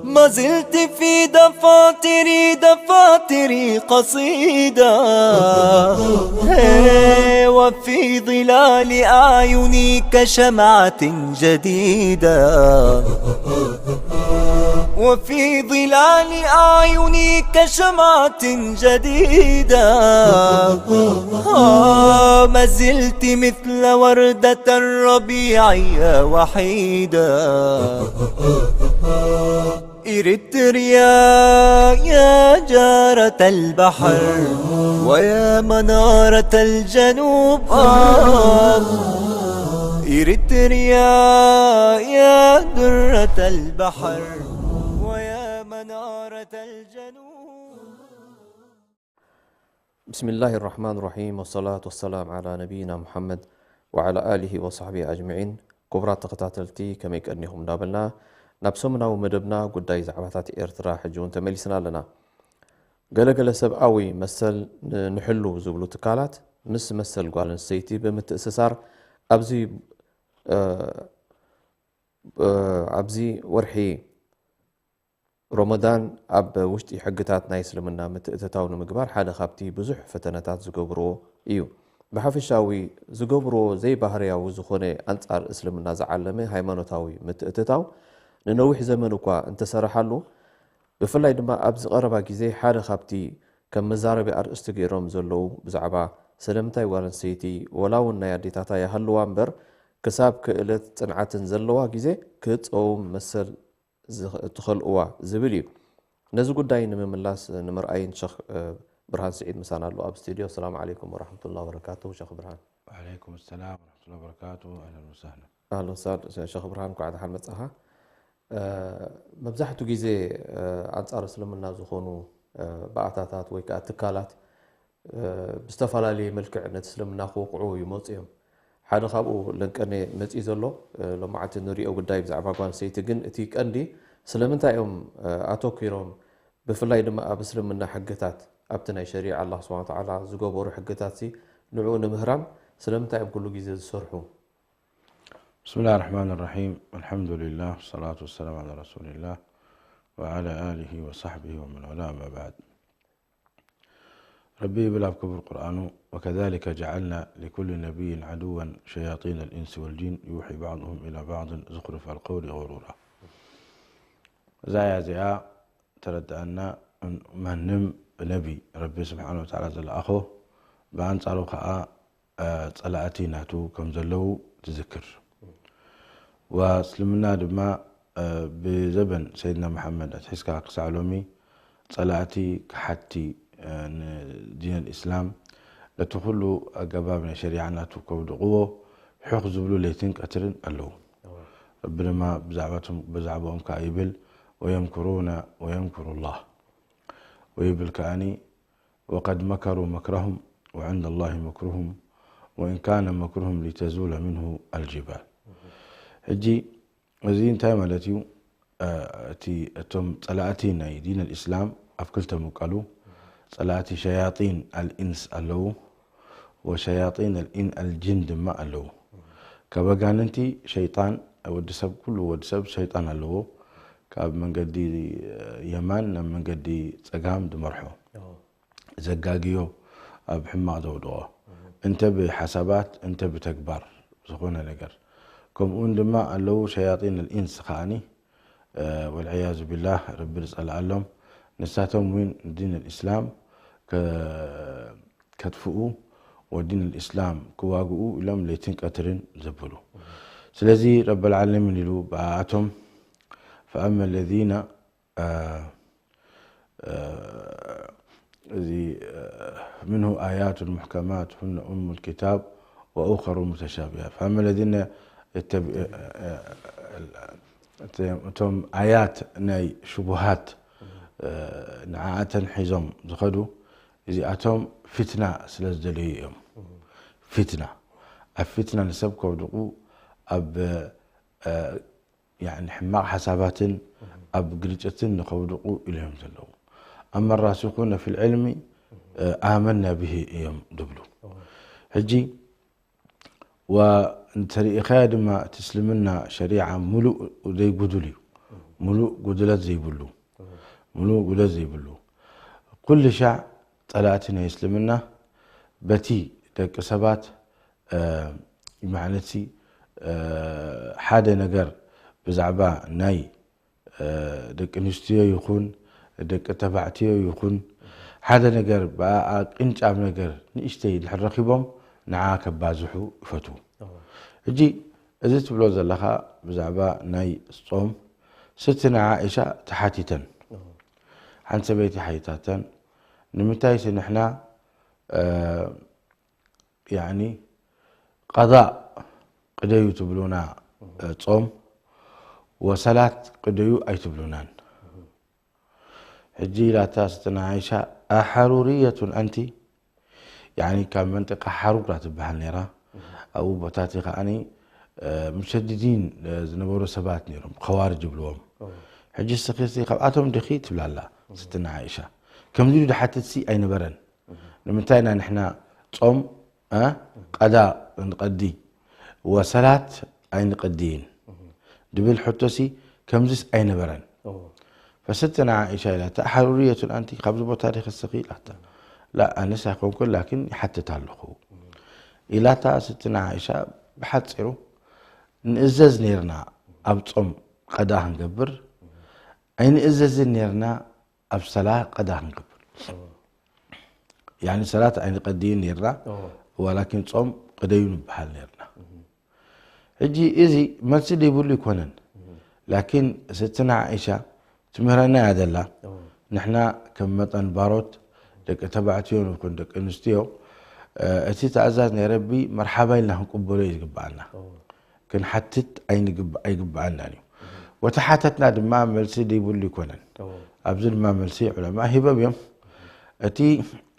ما زلت في دفاتري، دفاتري قصيدة، وفي ظلال أعيني كشمعة جديدة، وفي ظلال أعيني كشمعة جديدة. آه، ما زلت مثل وردة الربيع يا وحيدة. إريتريا يا جارة البحر، ويا منارة الجنوب. آه، إريتريا يا درة البحر، ويا منارة الجنوب. بسم الله الرحمن الرحيم، والصلاة والسلام على نبينا محمد وعلى آله وصحبه أجمعين. ክቡራት ተኸታተልቲ፣ ከመይ ቀኒኹም እንዳበልና፣ ናብ ሰሙናዊ መደብና ጉዳይ ዛዕባታት ኤርትራ ሕጂ እውን ተመሊስና ኣለና። ገለገለ ሰብኣዊ መሰል ን-፣ ንሕሉ ዝብሉ ትካላት ምስ መሰል ጓል ኣንስተይቲ ብምትእስሳር ኣብዚ፣ እ፣ እ፣ ኣብዚ ወርሒ ሮመዳን ኣብ ውሽጢ ሕግታት ናይ እስልምና ምትእትታው ንምግባር ሓደ ካብቲ ብዙሕ ፈተነታት ዝገብርዎ እዩ። ብሓፈሻዊ ዝገብርዎ ዘይባህርያዊ ዝኾነ ኣንጻር እስልምና ዝዓለመ ሃይማኖታዊ ምትእትታው ንነዊሕ ዘመን እኳ እንተሰረሓሉ፣ ብፍላይ ድማ ኣብዚ ቀረባ ግዜ ሓደ ካብቲ ከም መዛረቢ ኣርእስቲ ገይሮም ዘለዉ ብዛዕባ ስለምንታይ ጓል ኣንስተይቲ ወላ እውን ናይ ኣዴታታ ይሃልዋ እምበር ክሳብ ክእለት ጽንዓትን ዘለዋ ግዜ ክትጸውም መሰል ዝኸ-፣ እትኸልእዋ ዝብል እዩ። ነዚ ጉዳይ ንምምላስ ንምርኣይን ሸኽ፣ እ፣ ብርሃን ስዒድ ምሳና ኣሎ ኣብ ስቱድዮ። ሰላም ዓለይኩም ወራሕመቱላሂ ወበረካቱ ሸኽ ብርሃን። ወዓለይኩም ሰላም ወራሕመቱላሂ ወበረካቱ። ኣህለን ወሳህለን። ኣህለን ወሳህለን ሸኽ ብርሃን፣ እንኳዕ ደሓን መጻኻ። እ፣ መብዛሕትኡ ግዜ፣ እ፣ ኣንጻር እስልምና ዝኾኑ፣ እ፣ ባእታታት ወይ ከኣ ትካላት እ፣ ብዝተፈላለየ መልክዕ ነቲ እስልምና ክወቕዑ ይመጹ እዮም። ሓደ ካብኡ ለንቀነ መጺኡ ዘሎ፣ እ፣ ሎማዓንቲ ንሪኦ ጉዳይ ብዛዕባ ጓል ኣንስተይቲ፣ ግን እቲ ቀንዲ ስለምንታይ እዮም፣ እ፣ ኣተኲሮም፣ ብፍላይ ድማ ኣብ እስልምና ሕግታት፣ ኣብቲ ናይ ሸሪዓ ኣላህ ስብሓነ ወተዓላ ዝገበሩ ሕግታትሲ ንዕኡ ንምህራም ስለምንታይ እዮም ኩሉ ግዜ ዝሰርሑ? بسم الله الرحمن الرحيم. الحمد لله والصلاة والسلام على رسول الله وعلى آله وصحبه ومن والاه، أما بعد. ረቢ ይብል ኣብ ክቡር ቁርኣኑ፣ وكذلك جعلنا لكل نبي عدوا شياطين الإنس والجن يوحي بعضهم إلى بعض زخرف القول غرورا። እዛ ኣያ እዚኣ ተረድኣና፣ ማንም ነቢ ረቢ ስብሓነ ወተዓላ ዝለኣኾ ብኣንጻሩ ኸኣ፣ እ፣ ጸላእቲ ናቱ ከም ዘለዉ ትዝክር። ወእስልምና ድማ፣ እ፣ ብዘበን ሰይድና መሓመድ ኣትሒዝካ ክሳዕ ሎሚ ጸላእቲ፣ ከሓድቲ፣ እ፣ ንዲን ኣልእስላም፣ ነቲ ኩሉ ኣገባብ ናይ ሸሪዓ ናቱ ከውድቕዎ ሕኽ ዝብሉ ለይትን ቀትርን ኣለዉ። ረቢ ድማ ብዛዕባቶም፣ ብዛዕባኦም ከኣ ይብል፣ "ወየምኩሩነ ወየምኩሩ ላህ" ወይብል ከኣኒ፣ "ወቀድ መከሩ መክረሁም ወዕንደ ላሂ መክሩሁም ወኢን ካነ መክሩሁም ሊተዙለ ምንሁ ኣልጅባል።" ሕጂ እዚ እንታይ ማለት እዩ? እ፣ እቲ፣ እቶም ጸላእቲ ናይ ዲን ኣልእስላም ኣብ ክልተ ምቀሉ። ጸላእቲ ሸያጢን ኣልኢንስ ኣለዉ፣ ወሸያጢን ኣልኢን ኣልጅን ድማ ኣለዉ። ካብ ኣጋንንቲ ሸይጣን፣ ወዲ ሰብ፣ ኩሉ ወዲ ሰብ ሸይጣን ኣለዎ። ካብ መንገዲ የማን ናብ መንገዲ ጸጋም ዝመርሖ፣ ዘጋግዮ፣ ኣብ ሕማቕ ዘውድቖ፣ እንተ ብሓሳባት እንተ ብተግባር ዝኾነ ነገር። ከምኡውን ድማ ኣለዉ ሸያጢን ኣልኢንስ ከኣኒ፣ እ፣ ወልዕያዙ ቢላህ፣ ረቢ ዝጸልኣሎም፣ ንሳቶም እውን ዲን ኣልእስላም ከ-፣ ከጥፍኡ ወዲን ኣልእስላም ክዋግኡ ኢሎም ለይትን ቀትርን ዘብሉ። ስለዚ ረበል ዓለሚን ኢሉ ብኣኣቶም፣ ፈኣመ ለዚነ፣ እ፣ እ፣ እዚ፣ እ፣ ምንሁ ኣያቱን ሙሕከማት ሁነ ኡሙል ኪታብ ወኡኸሩ ሙተሻቢሃት። ፈኣመ ለዚነ የተቢ-፣ እ፣ እ፣ እ፣ እቶም ኣያት ናይ ሽቡሃት፣ እ፣ ንዓኣተን ሒዞም ዝኸዱ፣ እዚኣቶም ፊትና ስለ ዝደለዩ እዮም። ፊትና፣ ኣብ ፊትና ንሰብ ከውድቑ፣ ኣብ፣ እ፣ ያዕኒ ሕማቕ ሓሳባትን ኣብ ግርጭትን ንኸውድቑ ኢሎም ዘለዉ። ኣማ ራሲኹነ ፊል ዕልሚ፣ እ፣ ኣመና ብሂ እዮም ዝብሉ። ሕጂ፣ ወ-፣ እንተሪኢኻዮ ድማ እቲ እስልምና ሸሪዓ ሙሉእ ዘይጉዱል እዩ። ሙሉእ ጉድለት ዘይብሉ፣ ሙሉእ ጉድለት ዘይብሉ። ኩሉ ሻዕ ጸላእቲ ናይ እስልምና በቲ ደቂ ሰባት፣ እ፣ ማለትሲ፣ እ፣ ሓደ ነገር ብዛዕባ ናይ እ፣ ደቂ ኣንስትዮ ይኹን ደቂ ተባዕትዮ ይኹን ሓደ ነገር ብኣኣ ቅንጫብ ነገር ንእሽተይ ድሕር ረኺቦም ንዓ ከባዝሑ ይፈትዉ። ሕጂ እዚ ትብሎ ዘለኻ ብዛዕባ ናይ ጾም ስትና ዓኢሻ ተሓቲተን። ሓንቲ ሰበይቲ ሓቲታተን፣ ንምንታይ ሲ ንሕና፣ እ፣ ያኒ ቀዳእ ቅደዩ ትብሉና፣ እ፣ ጾም ወሰላት ቅደዩ ኣይትብሉናን። ሕጂ ኢላታ ስትና ዓይሻ ኣሓሩርየቱን ኣንቲ፣ ያኒ ካብ መንጢቃ ሓሩራ ትበሃል ነይራ። ኣብኡ ቦታ እቲ ከዓኒ፣ እ፣ ሙሸድዲን፣ እ፣ ዝነበሩ ሰባት ነይሮም፣ ኸዋርጅ ይብልዎም። ሕጂ እስኺ ካብኣቶም ዲኺ ትብላላ ስትና ዓይሻ። ከምዚ ኢሉ ድሓትትሲ ኣይነበረን። ንምንታይ ኢና ንሕና ጾም፣ እ፣ ቀዳ እንቐዲ ወሰላት ኣይንቐድይን ድብል ሕቶሲ ከምዚስ ኣይነበረን። ፈስትና ዓኢሻ ኢላታ፣ ሓሩርየቱን ኣንቲ ካብዚ ቦታ ዲኺ እስኺ ኢላታ። ላ ኣነስ ኣይኮንኩን ላኪን ይሓትት ኣለኹ ኢላታ። ስትና ዓኢሻ ብሓጺሩ ንእዘዝ ነይርና ኣብ ጾም ቀዳ ክንገብር ኣይንእዘዝን ነይርና ኣብ ሰላ ቀዳ ክንገብር። ያኒ ሰላት ኣይንቀድይን ነይርና፣ ዋላኪን ጾም ቅደዩ ንበሃል ነይርና። ሕጂ እዚ መልሲ ዘይብሉ ኣይኮነን። ላኪን ስትና ዓኢሻ ትምህረና እያ ዘላ። ንሕና ከም መጠን ባሮት ደቂ ተባዕትዮ ንኩን ደቂ ኣንስትዮ፣ እ፣ እቲ ትእዛዝ ናይ ረቢ መርሓባ ኢልና ክንቅበሎ እዩ ዝግብኣና። ክንሓትት ኣይንግብ-፣ ኣይግብኣናን እዩ። ወተሓተትና ድማ መልሲ ዘይብሉ ኣይኮነን። ኣብዚ ድማ መልሲ ዑለማ ሂቦም እዮም። እቲ፣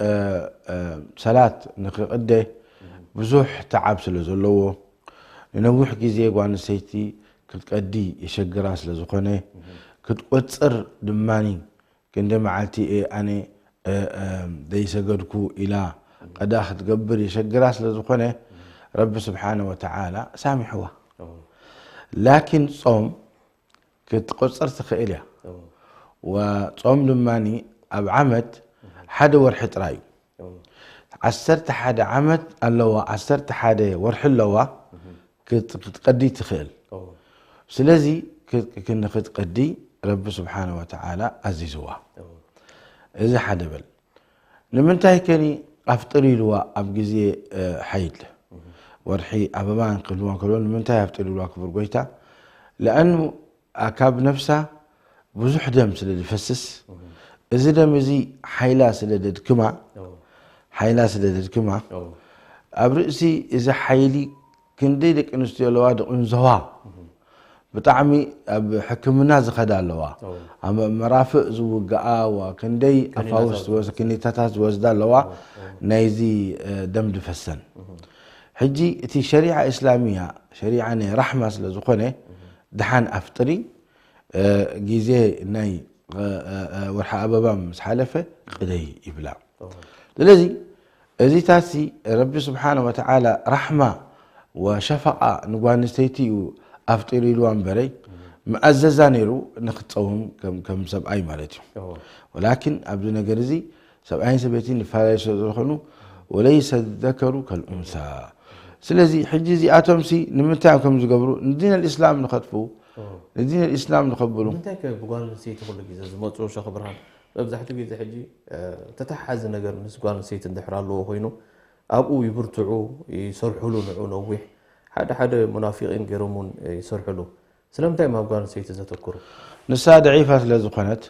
እ፣ እ፣ ሰላት ንክቕደ ብዙሕ ተዓብ ስለ ዘለዎ፣ ንነዊሕ ግዜ ጓል ኣንስተይቲ ክትቀዲ የሸግራ ስለ ዝኾነ፣ ክትቆጽር ድማኒ ክንደይ መዓልቲ እየ ኣነ፣ እ፣ እ፣ ዘይሰገድኩ ኢላ ቀዳ ክትገብር የሸግራ ስለ ዝኾነ፣ ረቢ ስብሓነ ወተዓላ ሳሚሕዋ። ላኪን ጾም ክትቆጽር ትኽእል እያ። ወጾም ድማኒ ኣብ ዓመት ሓደ ወርሒ ጥራይ እዩ። ዓሰርተ ሓደ ዓመት ኣለዋ፣ ዓሰርተ ሓደ ወርሒ ኣለዋ ክት-፣ ክትቀዲ ትኽእል። ስለዚ ክት-፣ ክን-፣ ክትቀዲ ረቢ ስብሓነ ወተዓላ ኣዚዝዋ። እዚ ሓደ በል። ንምንታይ ከኒ ኣፍጥር ኢልዋ ኣብ ግዜ፣ እ፣ ሓይል? ወርሒ ኣበባ እንክህልዋ እንከሎ ንምንታይ ኣፍጥር ኢልዋ ክቡር ጎይታ? ለኣኑ ካብ ነፍሳ ብዙሕ ደም ስለ ዝፈስስ፣ እዚ ደም እዚ ሓይላ ስለ ደድክማ፣ ሓይላ ስለ ደድክማ፣ ኣብ ርእሲ እዚ ሓይሊ ክንደይ ደቂ ኣንስትዮ ኣለዋ ድቕንዘዋ። ብጣዕሚ ኣብ ሕክምና ዝኸዳ ኣለዋ። ኣብ መራፍእ ዝውግኣ፣ ዋ ክንደይ ኣፋውስ ዝወስ-፣ ክኒታታት ዝወስዳ ኣለዋ። ናይዚ፣ እ፣ ደም ድፈሰን። ሕጂ እቲ ሸሪዓ እስላሚያ ሸሪዓ ናይ ራሕማ ስለ ዝኾነ፣ ድሓን ኣፍጥሪ፣ እ፣ ግዜ ናይ፣ እ፣ እ፣ እ፣ ወርሒ ኣበባ ምስ ሓለፈ ቅደይ ይብላ። ስለዚ እዚታሲ ረቢ ስብሓነ ወተዓላ ራሕማ ወሸፈቓ ንጓል ኣንስተይቲ እዩ ኣፍጢሩ ኢልዋ እምበረይ፣ መኣዘዛ ነይሩ ንክትፀውም ከም፣ ከም ሰብኣይ ማለት እዩ። ወላኪን ኣብዚ ነገር እዚ ሰብኣይን ሰበይትን ይፈላለዩ ስለ ዝኾኑ፣ ወለይሰ ዘከሩ ከልኡንሳ። ስለዚ ሕጂ እዚኣቶምሲ ንምንታይ እዮም ከም ዝገብሩ ንዲን ኣልእስላም ንኸጥፍኡ፣ ንዲን ኣልእስላም ንኸብሉ። እንታይ ከ ብጓል ኣንስተይቲ ኩሉ ግዜ ዝመፁ ሸኽ ብርሃን? መብዛሕትኡ ግዜ ሕጂ፣ እ፣ ተተሓሓዚ ነገር ምስ ጓል ኣንስተይቲ እንድሕር ኣለዎ ኮይኑ፣ ኣብኡ ይብርትዑ፣ ይሰርሕሉ ንዑ ነዊሕ። ሓደ ሓደ ሙናፊቒን ገይሮም እውን ይሰርሕሉ። ስለምንታይ እዮም ኣብ ጓል ኣንስተይቲ ዘተኩሩ? ንሳ ደዒፋ ስለ ዝኾነት፣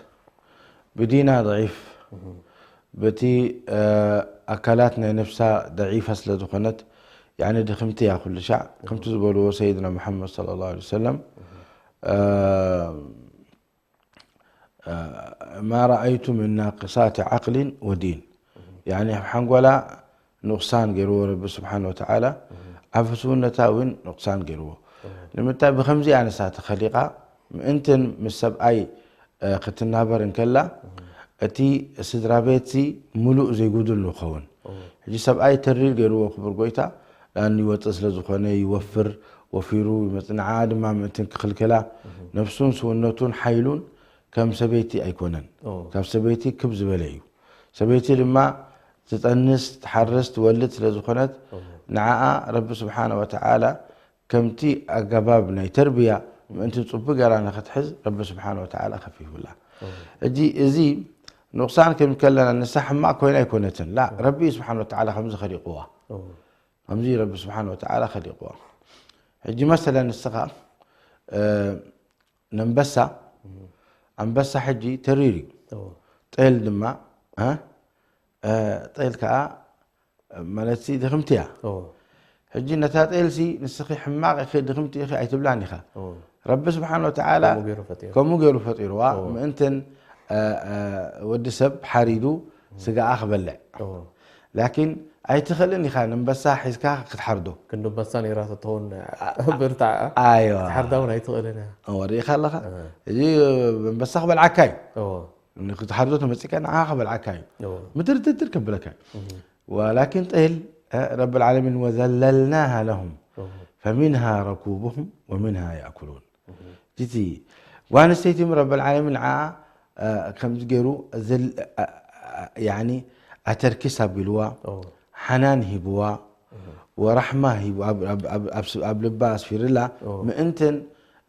ብዲና ደዒፍ፣ በቲ፣ እ፣ ኣካላት ናይ ነፍሳ ደዒፋ ስለ ዝኾነት፣ ያኒ ድኽምቲ እያ ኩሉ ሻዕ። ከምቲ ዝበልዎ ሰይድና ሙሓመድ ሰለላሁ ዐለይሂ ወሰለም፣ እ፣ ማ ረኣይቱ ምን ናቅሳት ዓቅሊን ወዲን፣ ያኒ ኣብ ሓንጎላ ኑቕሳን ገይርዎ ረቢ ስብሓን ወተዓላ፣ ኣብ ህስውነታ እውን ኑቕሳን ገይርዎ። ንምንታይ? ብኸምዚኣ ንሳ ተኸሊቓ ምእንትን ምስ ሰብኣይ፣ እ፣ ክትናበር እንከላ፣ እቲ ስድራ ቤትሲ ምሉእ ዘይጉድል ንኸውን። ሕጂ ሰብኣይ ተሪር ገይርዎ ክቡር ጎይታ፣ ያን ይወፅእ ስለ ዝኾነ ይወፍር፣ ወፊሩ ይመፅእ። ንዓ ድማ ምእንትን ክኽልክላ፣ ነፍሱን ስውነቱን ሓይሉን ከም ሰበይቲ ኣይኮነን። ካብ ሰበይቲ ክብ ዝበለ እዩ። ሰበይቲ ድማ ትጠንስ፣ ትሓርስ፣ ትወልድ ስለ ዝኾነት፣ ንዓኣ ረቢ ስብሓነ ወተዓላ ከምቲ ኣገባብ ናይ ተርብያ ምእንቲ ጽቡቅ ገራ ንኽትሕዝ ረቢ ስብሓነ ወተዓላ ከፊፉላ። ሕጂ እዚ ኑቕሳን ከም ከለና ንሳ ሕማቕ ኮይና ኣይኮነትን። ላ፣ ረቢ ስብሓነ ወተዓላ ከምዚ ኸሊቕዋ። ከምዚ ረቢ ስብሓነ ወተዓላ ኸሊቕዋ። ሕጂ መሰለን ንስኻ፣ እ፣ ነንበሳ፣ ኣንበሳ ሕጂ ተሪር እዩ። ጤል ድማ፣ እ፣ እ፣ ጤል ከኣ ማለት ሲ ድኽምቲ እያ። ሕጂ ነታ ጤል ሲ ንስኺ ሕማቕ ኢኺ ድኽምቲ ኢኺ ኣይትብላን ኢኻ። ረቢ ስብሓነ ወተዓላ ከምኡ ገይሩ ፈጢሩ። ከምኡ ገይሩ ፈጢርዋ። ምእንትን፣ እ፣ እ፣ ወዲ ሰብ ሓሪዱ ስጋኣ ክበልዕ። ላኪን ኣይትኽእልን ኢኻ፣ ንንበሳ ሒዝካ ክትሓርዶ። ክንዲ ኣንበሳ ነይራ ተትኸውን ብርታዕ ኣይዋ። ክትሓርዳ እውን ኣይትኽእልን እያ። እወ፣ ርኢኻ ኣለኻ? እዚ ኣንበሳ ክበልዓካ እዩ። እወ። ንክትሓርዶ ተመጺካ ንዓኻ ክበልዓካ እዩ። እወ። ምድርድር ከብለካ እዩ። እህ። ወላኪን ጤል፣ እ፣ ረብ ልዓለሚን ወዘለልናሃ ለሁም እህ። ፈሚንሃ ረኩቡሁም ወሚንሃ ያእኩሉን። እህ። እቲ ጓል ኣንስተይቲ ረብ ልዓለሚን ንዓ፣ እ፣ ከምዚ ገይሩ ዘል-፣ እ፣ እ፣ ያኒ ኣተርኪስ ኣቢልዋ፣ እህ። ሓናን ሂብዋ፣ እህ። ወራሕማ ሂቡ ኣብ፣ ኣብ፣ ኣብ፣ ኣብ ስ-፣ ኣብ ልባ ኣስፊርላ እህ። ምእንትን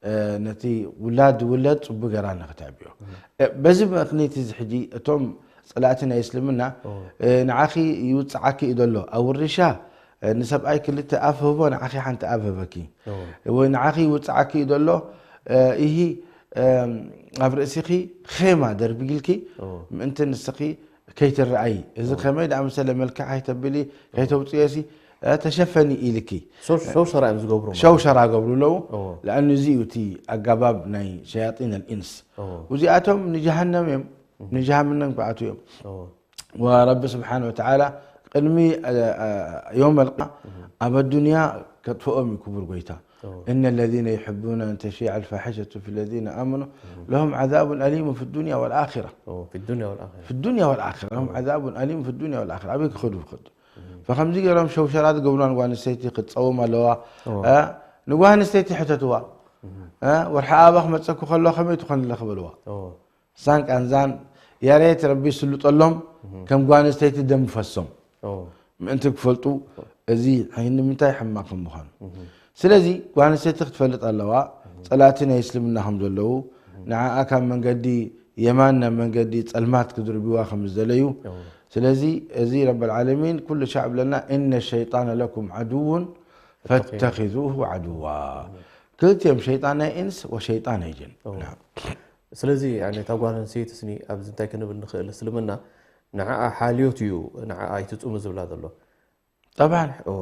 እ፣ ነቲ ውላድ ዝውለድ ጽቡቅ ገራ ንኽተዕብዮ። እህ። እ፣ በዚ ምኽንያት እዚ ሕጂ እቶም ጸላእቲ ናይ እስልምና፣ እህ። እ፣ ንዓኺ ይውጽዓኪ እዩ ዘሎ፣ ኣብ ውርሻ፣ እ፣ ንሰብኣይ ክልተ ኣፍ ህቦ፣ ንዓኺ ሓንቲ ኣፍ ህበኪ። እህ። ወይ ንዓኺ ይውጽዓኪ እዩ ዘሎ፣ እ፣ ኢሂ፣ እም፣ ኣብ ርእሲኺ ኼማ ደርቢልኪ፣ እህ። ምእንቲ ንስኺ ከይትረኣዪ። እዚ እዎ። ከመይ ደኣ መሰለ መልክዕ ከይተብሊ፣ እዎ። ከይተውፅዮ ሲ፣ እ፣ ተሸፈኒ ኢልኪ። ሸው-፣ ሸውሸራ እዮም ዝገብሩ ማለት ሸውሸራ ገብሩ ኣለዉ። እዎ። ለኣኑ እዚ እዩ እቲ ኣጋባብ ናይ ሸያጢን ኣልኢንስ። እዎ። እዚኣቶም ንጀሃነም እዮም፣ እዎ። ንጀሃነም ክኣትዉ እዮም። እዎ። ወረቢ ስብሓን ወተዓላ ቅድሚ፣ እ፣ እ፣ ዮም ኣልቅያማ እዎ። ኣብ ኣዱንያ ከጥፍኦም እዩ ክቡር ጎይታ። እዎ። إن الذين يحبون أن تشيع الفاحشة في الذين آمنوا እዎ። لهم عذاب أليم في الدنيا والآخرة. እዎ፣ في الدنيا والآخرة. في الدنيا والآخرة. لهم እዎ። عذاب أليم في الدنيا والآخرة. ኣበይ ክኸዱ ይኽእሉ? እዎ። ፈኸምዚ ገይሮም ሸውሸራ ዝገብሩዋን ጓል ኣንስተይቲ ክትፀውም ኣለዋ። እዎ። እ፣ ንጓል ኣንስተይቲ ሕተትዋ። እዎ። እ፣ ወርሒ ኣበባ ክመፀኪ ከሎ ከመይ ትኾንለ ክበልዋ። እዎ። ሳን ቃንዛን ያሬት ረቢ ይስልጠሎም እዎ። ከም ጓል ኣንስተይቲ ደም ፈሶም። እዎ። ምእንቲ ክፈልጡ እዚ ንምንታይ ሕማቕ ከም ምዃኑ። እህ። ስለዚ ጓል ኣንስተይቲ ክትፈልጥ ኣለዋ፣ እህ። ጸላእቲ ናይ እስልምና ከም ዘለዉ፣ እህ። ንዓኣ ካብ መንገዲ የማን ናብ መንገዲ ጸልማት ክድርብዋ ከም ዝደለዩ። እዎ። ስለዚ እዚ ረብ ልዓለሚን ኩሉ ሻዕ ብለና፣ إن الشيطان لكم عدو فاتخذوه عدوا። እዎ። ክልቲኦም ሸይጣን ናይ ኢንስ ወሸይጣን ናይ ጅን። እዎ። ናም። ስለዚ፣ ያኒ፣ እታ ጓል ኣንስተይቲ ስኒ ኣብዚ እንታይ ክንብል ንኽእል? እስልምና ንዓኣ ሓልዮት እዩ፣ ንዓኣ ኣይትጹሚ ዝብላ ዘሎ። ጠብዓን። እዎ።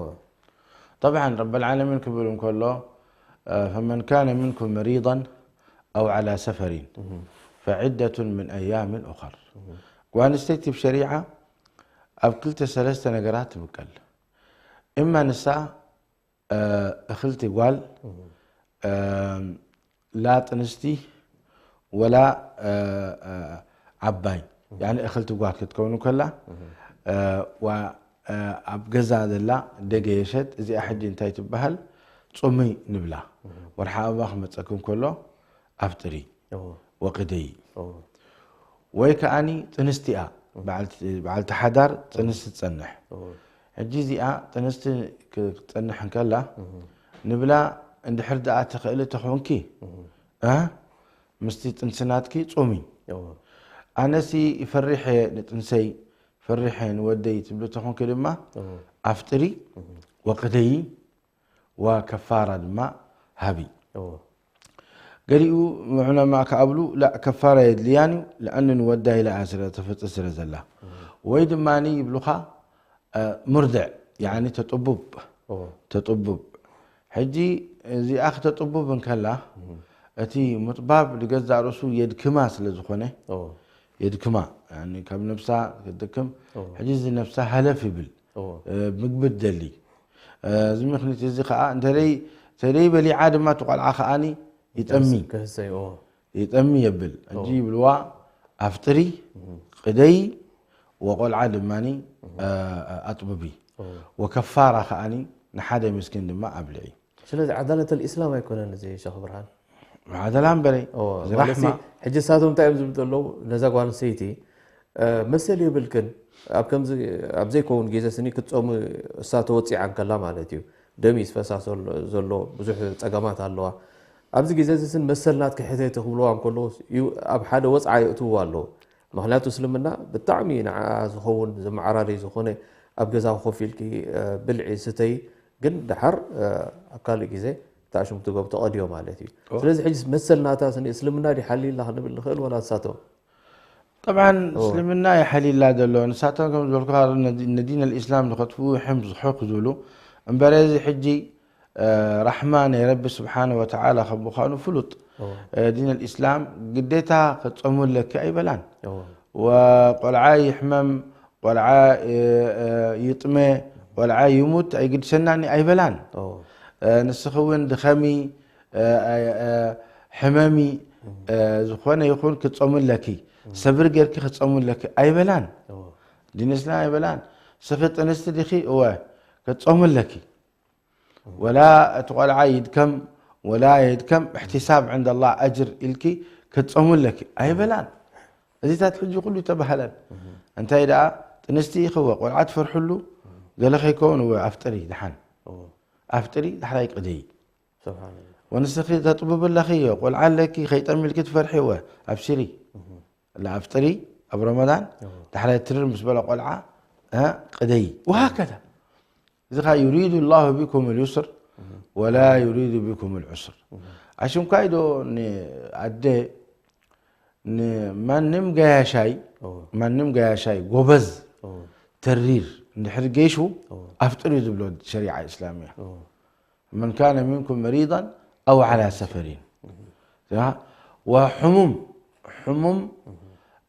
ጠብዓን፣ ረብ ልዓለሚን ክብል እንከሎ፣ እ፣ ፈመን ካነ ሚንኩም መሪዳን ኣው ዓላ ሰፈሪን እህ። ፈዒደቱን ምን ኣያምን ኡኸር። እህ። ጓል ኣንስተይቲ ብሸሪዓ ኣብ ክልተ ሰለስተ ነገራት ትምቀል። እማ ንሳ፣ እ፣ እኽልቲ ጓል፣ እህ። እ፣ ላ ጥንስቲ ወላ፣ እ፣ እ፣ ዓባይ፣ እህ። ያኒ እኽልቲ ጓል ክትከውን ከላ፣ እህ። እ፣ ዋ-፣ እ፣ ኣብ ገዛ ዘላ ደገ የሸት፣ እዚኣ ሕጂ እንታይ ትበሃል? ጾሚ ንብላ። እህ። ወርሓ ኣበባ ክመጸኩም ከሎ ኣፍጥሪ። እዎ። ወቅደይ። እዎ። ወይ ከኣኒ ጥንስቲ እያ፣ እዎ። በዓልቲ፣ በዓልቲ ሓዳር እዎ። ጥንስቲ ትጸንሕ። እዎ። ሕጂ እዚኣ ጥንስቲ ክ-፣ ክትጸንሕ እንከላ፣ እዎ። ንብላ እንድሕር ደኣ ትኽእሊ ተኾንኪ፣ እዎ። እ? ምስቲ ጥንሲ ናትኪ ጹሚ። እዎ። ኣነሲ ይፈርሕ እየ ንጥንሰይ፣ ፈርሕ እየ ንወደይ ትብሊ ተኾንኪ ድማ፣ እዎ። ኣፍጥሪ፣ እዎ። ወቅደይ፣ ወከፋራ ድማ ሃቢ። እዎ። ገሊኡ ዑለማ ክኣብሉ፣ ላ፣ ከፋራ የድልያን እዩ፣ ለኣኑ ንወዳ ኢላ እያ ስለ ተፈጥር ስለ ዘላ። እዎ። ወይ ድማ ይብሉኻ፣ እ፣ ሙርድዕ፣ ያኒ ተጥቡብ፣ እዎ። ተጥቡብ። ሕጂ እዚኣ ክተጥቡብ እንከላ፣ እዎ። እቲ ምጥባብ ንገዛእ ርእሱ የድክማ ስለ ዝኾነ፣ እዎ። የድክማ፣ ያኒ ካብ ነብሳ ክትድክም፣ እዎ። ሕጂ እዚ ነብሳ ሃለፍ ይብል። እዎ። እ፣ ምግቢ ትደሊ። እ፣ እዚ ምኽንያት እዚ ኸኣ እንተደይ-፣ እንተደይ በሊዓ ድማ እቲ ቆልዓ ኸኣኒ ይጠሚ። ክህሰ-፣ ክህሰ እዩ፣ እዎ። ይጠሚ የብል። ሕጂ እዎ። ይብልዋ ኣፍጥሪ፣ እህ። ቅደይ፣ ወቆልዓ ድማኒ፣ እህ። እ፣ ኣጥብቢ። እዎ። ወከፋራ ኸኣኒ ንሓደ ምስኪን ድማ ኣብልዒ። ስለዚ ዓዳለት ኣልኢስላም ኣይኮነን እዚ ሸኽ ብርሃን። ዓደላ እምበረይ እዎ፣ እዚ ማለት ራሕማ ሕጂ እሳቶም እንታይ እዮም ዝብሉ ዘለዉ? ነዛ ጓል ኣንስተይቲ እ፣ መሰል የብልክን ኣብ ከምዚ ኣብ ዘይከውን ግዜ ስኒ ክትፀሙ እሳ ተወፂዓ እንከላ ማለት እዩ። ደም እዩ ዝፈሳ ዘሎ ዘሎ፣ ብዙሕ ፀገማት ኣለዋ። ኣብዚ ግዜ እዚ ስን መሰል ናትኪ ሕተቲ ክብልዋ እንከለዉ እዩ ኣብ ሓደ ወፅዓ የእትውዋ ኣለዉ። ምክንያቱ እስልምና ብጣዕሚ ንዓ ዝኸውን ዘመዓራሪ ዝኾነ ኣብ ገዛ ኮፍ ኢልኪ እ፣ ብልዒ ስተይ ግን ደሓር እ፣ ኣብ ካልእ ግዜ ተኣሽሙ ትገብሩ ተቐድዮ ማለት እዩ። ስለዚ ሕጂ መሰል ናታ ስኒ እስልምና ድዩ ሓልይላ ክንብል ንኽእል ወላ ንሳቶም? طبعا እስልምና ይሓልይላ ዘሎ ንሳቶም ከም ዝበልኩ ነዲን ኣልኢስላም ንኸጥፍኡ ሕም ዝሑክ ዝብሉ እምበረ እዚ ሕጂ እ፣ ራሕማ ናይ ረቢ ስብሓነ ወተዓላ ከም ምዃኑ ፍሉጥ እዎ፣ እ፣ ዲን ኣልኢስላም ግዴታ ከፀሙ ኣለኪ ኣይበላን እዎ፣ ወቆልዓ ይሕመም ቆልዓ እ፣ እ፣ ይጥመ ቆልዓ ይሙት ኣይግድሰናኒ ኣይበላን እዎ፣ እ፣ ንስኺ እውን ድኸሚ እ፣ እ፣ እ፣ ሕመሚ እ፣ ዝኾነ ይኹን ክትፀሙ ኣለኪ ሰብሪ ጌርኪ ክትፀሙ ኣለኪ ኣይበላን እዎ፣ ዲን እስላም ኣይበላን ስኺ ጥንስቲ ዲኺ እወ ክትፀሙ ኣለኪ ወላ እቲ ቆልዓ ይድከም ወላ የድከም እሕትሳብ ዕንደ ላ ኣጅር ኢልኪ ክትፀሙ ኣለኪ ኣይበላን እዚታት ሕጂ ኩሉ ይተባህለን እንታይ ደኣ ጥንስቲ ኢኺ እወ ቆልዓ ትፈርሕሉ ገለ ከይከውን እወ ኣፍጥሪ ድሓን እዎ፣ ኣፍጥሪ ዳሕራይ ቅደይ ስብሓንላ። ወንስኺ ተጥብብ ኣለኺ እዮ ቆልዓ ኣለኪ ከይጠሚልኪ ትፈርሒ እወ ኣብሽሪ ኣፍጥሪ ኣብ ረመዳን ዳሕራይ ትርር ምስ በለ ቆልዓ እ፣ ቅደይ ወሃከዛ እዚ ኸ يريد الله بكم اليسر ولا يريد بكم العسر ኣሽምካይ ዶ ንኣደ ንማንም ገያሻይ እዎ፣ ማንም ገያሻይ ጎበዝ እዎ፣ ተሪር እንድሕር ገይሹ እዎ፣ ኣፍጥር እዩ ዝብሎ ሸሪዓ እስላምያ እዎ፣ من كان منكم مريضا أو على سفر ያ፣ وحموم حموم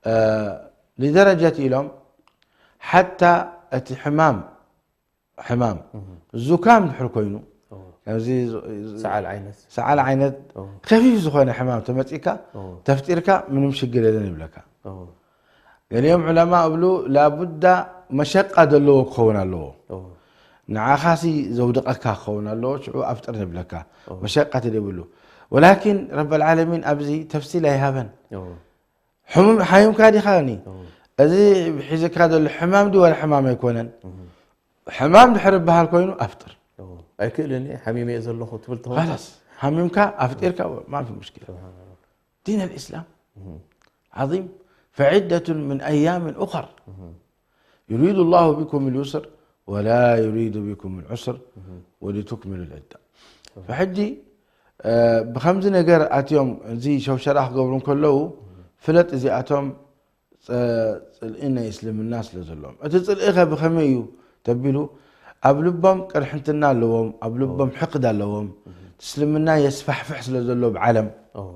እ፣ لدرجة ኢሎም ሓታ እቲ ሕማም ሕማም ዙካም ድሕር ኮይኑ እዎ፣ ከምዚ ሰዓል ዓይነት ሰዓል ዓይነት እዎ፣ ከፊፍ ዝኾነ ሕማም ተመፂካ እዎ፣ ተፍጢርካ ምንም ሽግር የለን ይብለካ እዎ፣ ገሊኦም ዑለማ እብሉ ላቡዳ መሸቃ ዘለዎ ክኸውን ኣለዎ እዎ፣ ንዓኻሲ ዘውድቐካ ክኸውን ኣለዎ ሽዑ ኣፍጥር ንብለካ መሸቃ ተደብሉ ወላኪን ረብ ልዓለሚን ኣብዚ ተፍሲል ኣይሃበን እዎ፣ ሕሙም ሓሚምካ ዲኻኒ እዎ፣ እዚ ሒዝካ ዘሎ ሕማም ዲ ወላ ሕማም ኣይኮነን ሕማም ድሕር በሃል ኮይኑ ኣፍጥር እዎ፣ ኣይክእልን እየ ሓሚመ እየ ዘለኹ ትብል ተኾ ላስ ሓሚምካ ኣፍጢርካ ማፊ ሙሽኪላ ዲን ልእስላም ዓظም فعدة من أيام أخر يريد الله بكم اليسر ولا يريد بكم العسر ولتكملوا العدة فሕጂ እ፣ ብኸምዚ ነገር ኣትዮም እዚ ሸውሸራ ክገብሩ እንከለዉ ፍለጥ እዚኣቶም ጸ- ጽልኢ ናይ እስልምና ስለ ዘለዎም እቲ ጽልኢ ኸ ብኸመይ እዩ ተቢሉ ኣብ ልቦም ቅርሕንትና ኣለዎም ኣብ ልቦም ሕቅድ ኣለዎም እስልምና የስፋሕፍሕ ስለ ዘሎ ኣብ ዓለም እዎ፣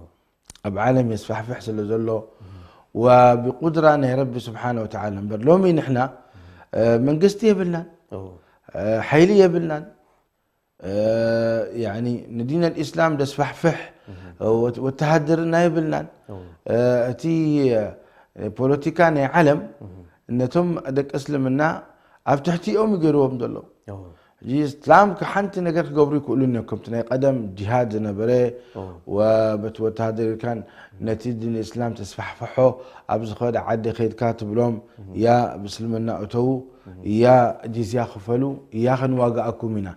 ኣብ ዓለም የስፋሕፍሕ ስለ ዘሎ ወብቁድራ ናይ ረቢ ስብሓን ወተዓላ እምበር ሎሚ ንሕና እ፣ መንግስቲ የብልናን እ፣ ሓይሊ የብልናን እ፣ ያኒ ንዲን ኣልእስላም ደስፋሕፍሕ ወት- ወተሃደርና የብልናን እ፣ እቲ እ፣ ፖለቲካ ናይ ዓለም ነቶም ደቂ እስልምና ኣብ ትሕቲኦም ይገይርዎም ዘለዉ ሕጂ እስላም ሓንቲ ነገር ክገብሩ ይክእሉን እዮም ከምቲ ናይ ቀደም ጅሃድ ዝነበረ ወበቲ ወተሃደር ኢልካን ነቲ ድን እስላም ተስፋሕፍሖ ኣብ ዝኸደ ዓዲ ከይድካ ትብሎም ያ ብእስልምና እተዉ ያ ጅዝያ ክፈሉ ያ ከንዋግኣኩም ኢና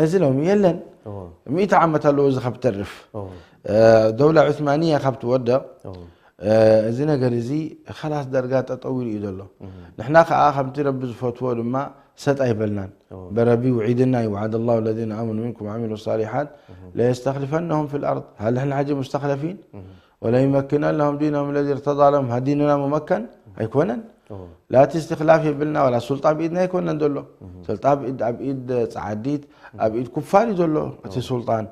እዚ ሎሚ የለን ሚእቲ ዓመት ኣለዎ እዚ ካብ ተርፍ እ፣ ደውላ ዑስማንያ ካብ ትወደቕ እ፣ እዚ ነገር እዚ ኸላስ ደርጋ ጠጠው ኢሉ እዩ ዘሎ ንሕና ከዓ ከምቲ ረቢ ዝፈትዎ ድማ ሰጥ ኣይበልናን በረቢ ውዒድና እዩ وعد الله الذين آمنوا منكم وعملوا الصالحات ليستخلفنهم في الأرض هل نحن ሕጂ مستخلفين وليمكنن لهم دينهم الذي ارتضى لهم هل ديننا ممكن ኣይኮነን ላቲ እስትክላፍ የብልና ዋላ ሱልጣን ብኢድና ኣይኮነን ዘሎ ስልጣን ብኢድ ኣብ ኢድ ፃዓዲት ኣብ ኢድ ኩፋር እዩ ዘሎ እቲ ሱልጣን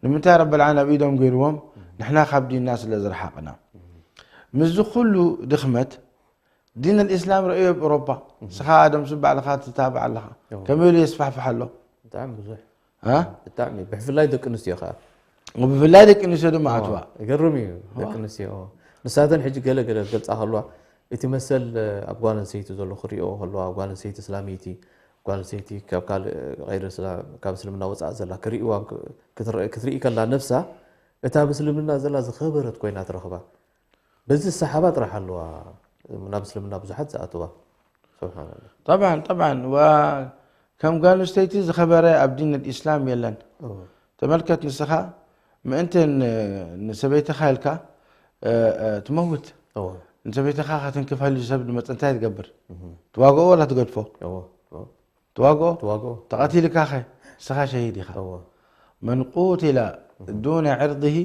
ንምንታይ ረበልዓን ኣብ ኢዶም ገይርዎም ንሕና ካብ ዲንና ስለ ዝረሓቕና ምስዚ ኩሉ ድኽመት ዲን ልእስላም ረእዮ ኣብ ኤውሮፓ ስኻ ኣደምሱ ባዕልኻ ትታባዕ ኣለኻ ከመይ ኢሉ የስፋሕፍሕ ኣሎ ብጣዕሚ ብዙሕ እ? ብጣዕሚ ብፍላይ ደቂ ኣንስትዮ ከዓ ብፍላይ ደቂ ኣንስትዮ ድማ ኣትዋ ይገርም እዩ ደቂ ኣንስትዮ ንሳተን ሕጂ ገለ ገለ ክገልፃ ከለዋ እቲ መሰል ኣብ ጓል ኣንሰይቲ ዘሎ ክሪኦ ከለዋ ጓል ኣንሰይቲ እስላመይቲ ጓል ኣንስተይቲ ካብ ካልእ غير እስላም፣ ካብ እስልምና ወፃእ ዘላ ክርእይዋ፣ ክትርኢ ከላ ነብሳ እታ ኣብ እስልምና ዘላ ዝኸበረት ኮይና ትረኽባ። በዚ ሰሓባ ጥራሕ ኣለዋ ናብ እስልምና ብዙሓት ዝኣትዋ። ስብሓንላ። طبعا طبعا، وكم ጓል ኣንስተይቲ ዝኸበረ ኣብ ዲን الإسلام የለን። ተመልከት ንስኻ ምእንቲ ንሰበይትኻ ኢልካ ትመውት። ንሰበይትኻ ከትንክፈሉ ሰብ ዝመፅ እንታይ ትገብር? ትዋግኦ ወላ ትገድፎ? ትዋግኦ። ተቐቲልካ ኸ ንስኻ ሸሂድ ኢኻ። መን ቁትለ ዱነ ዕርድሂ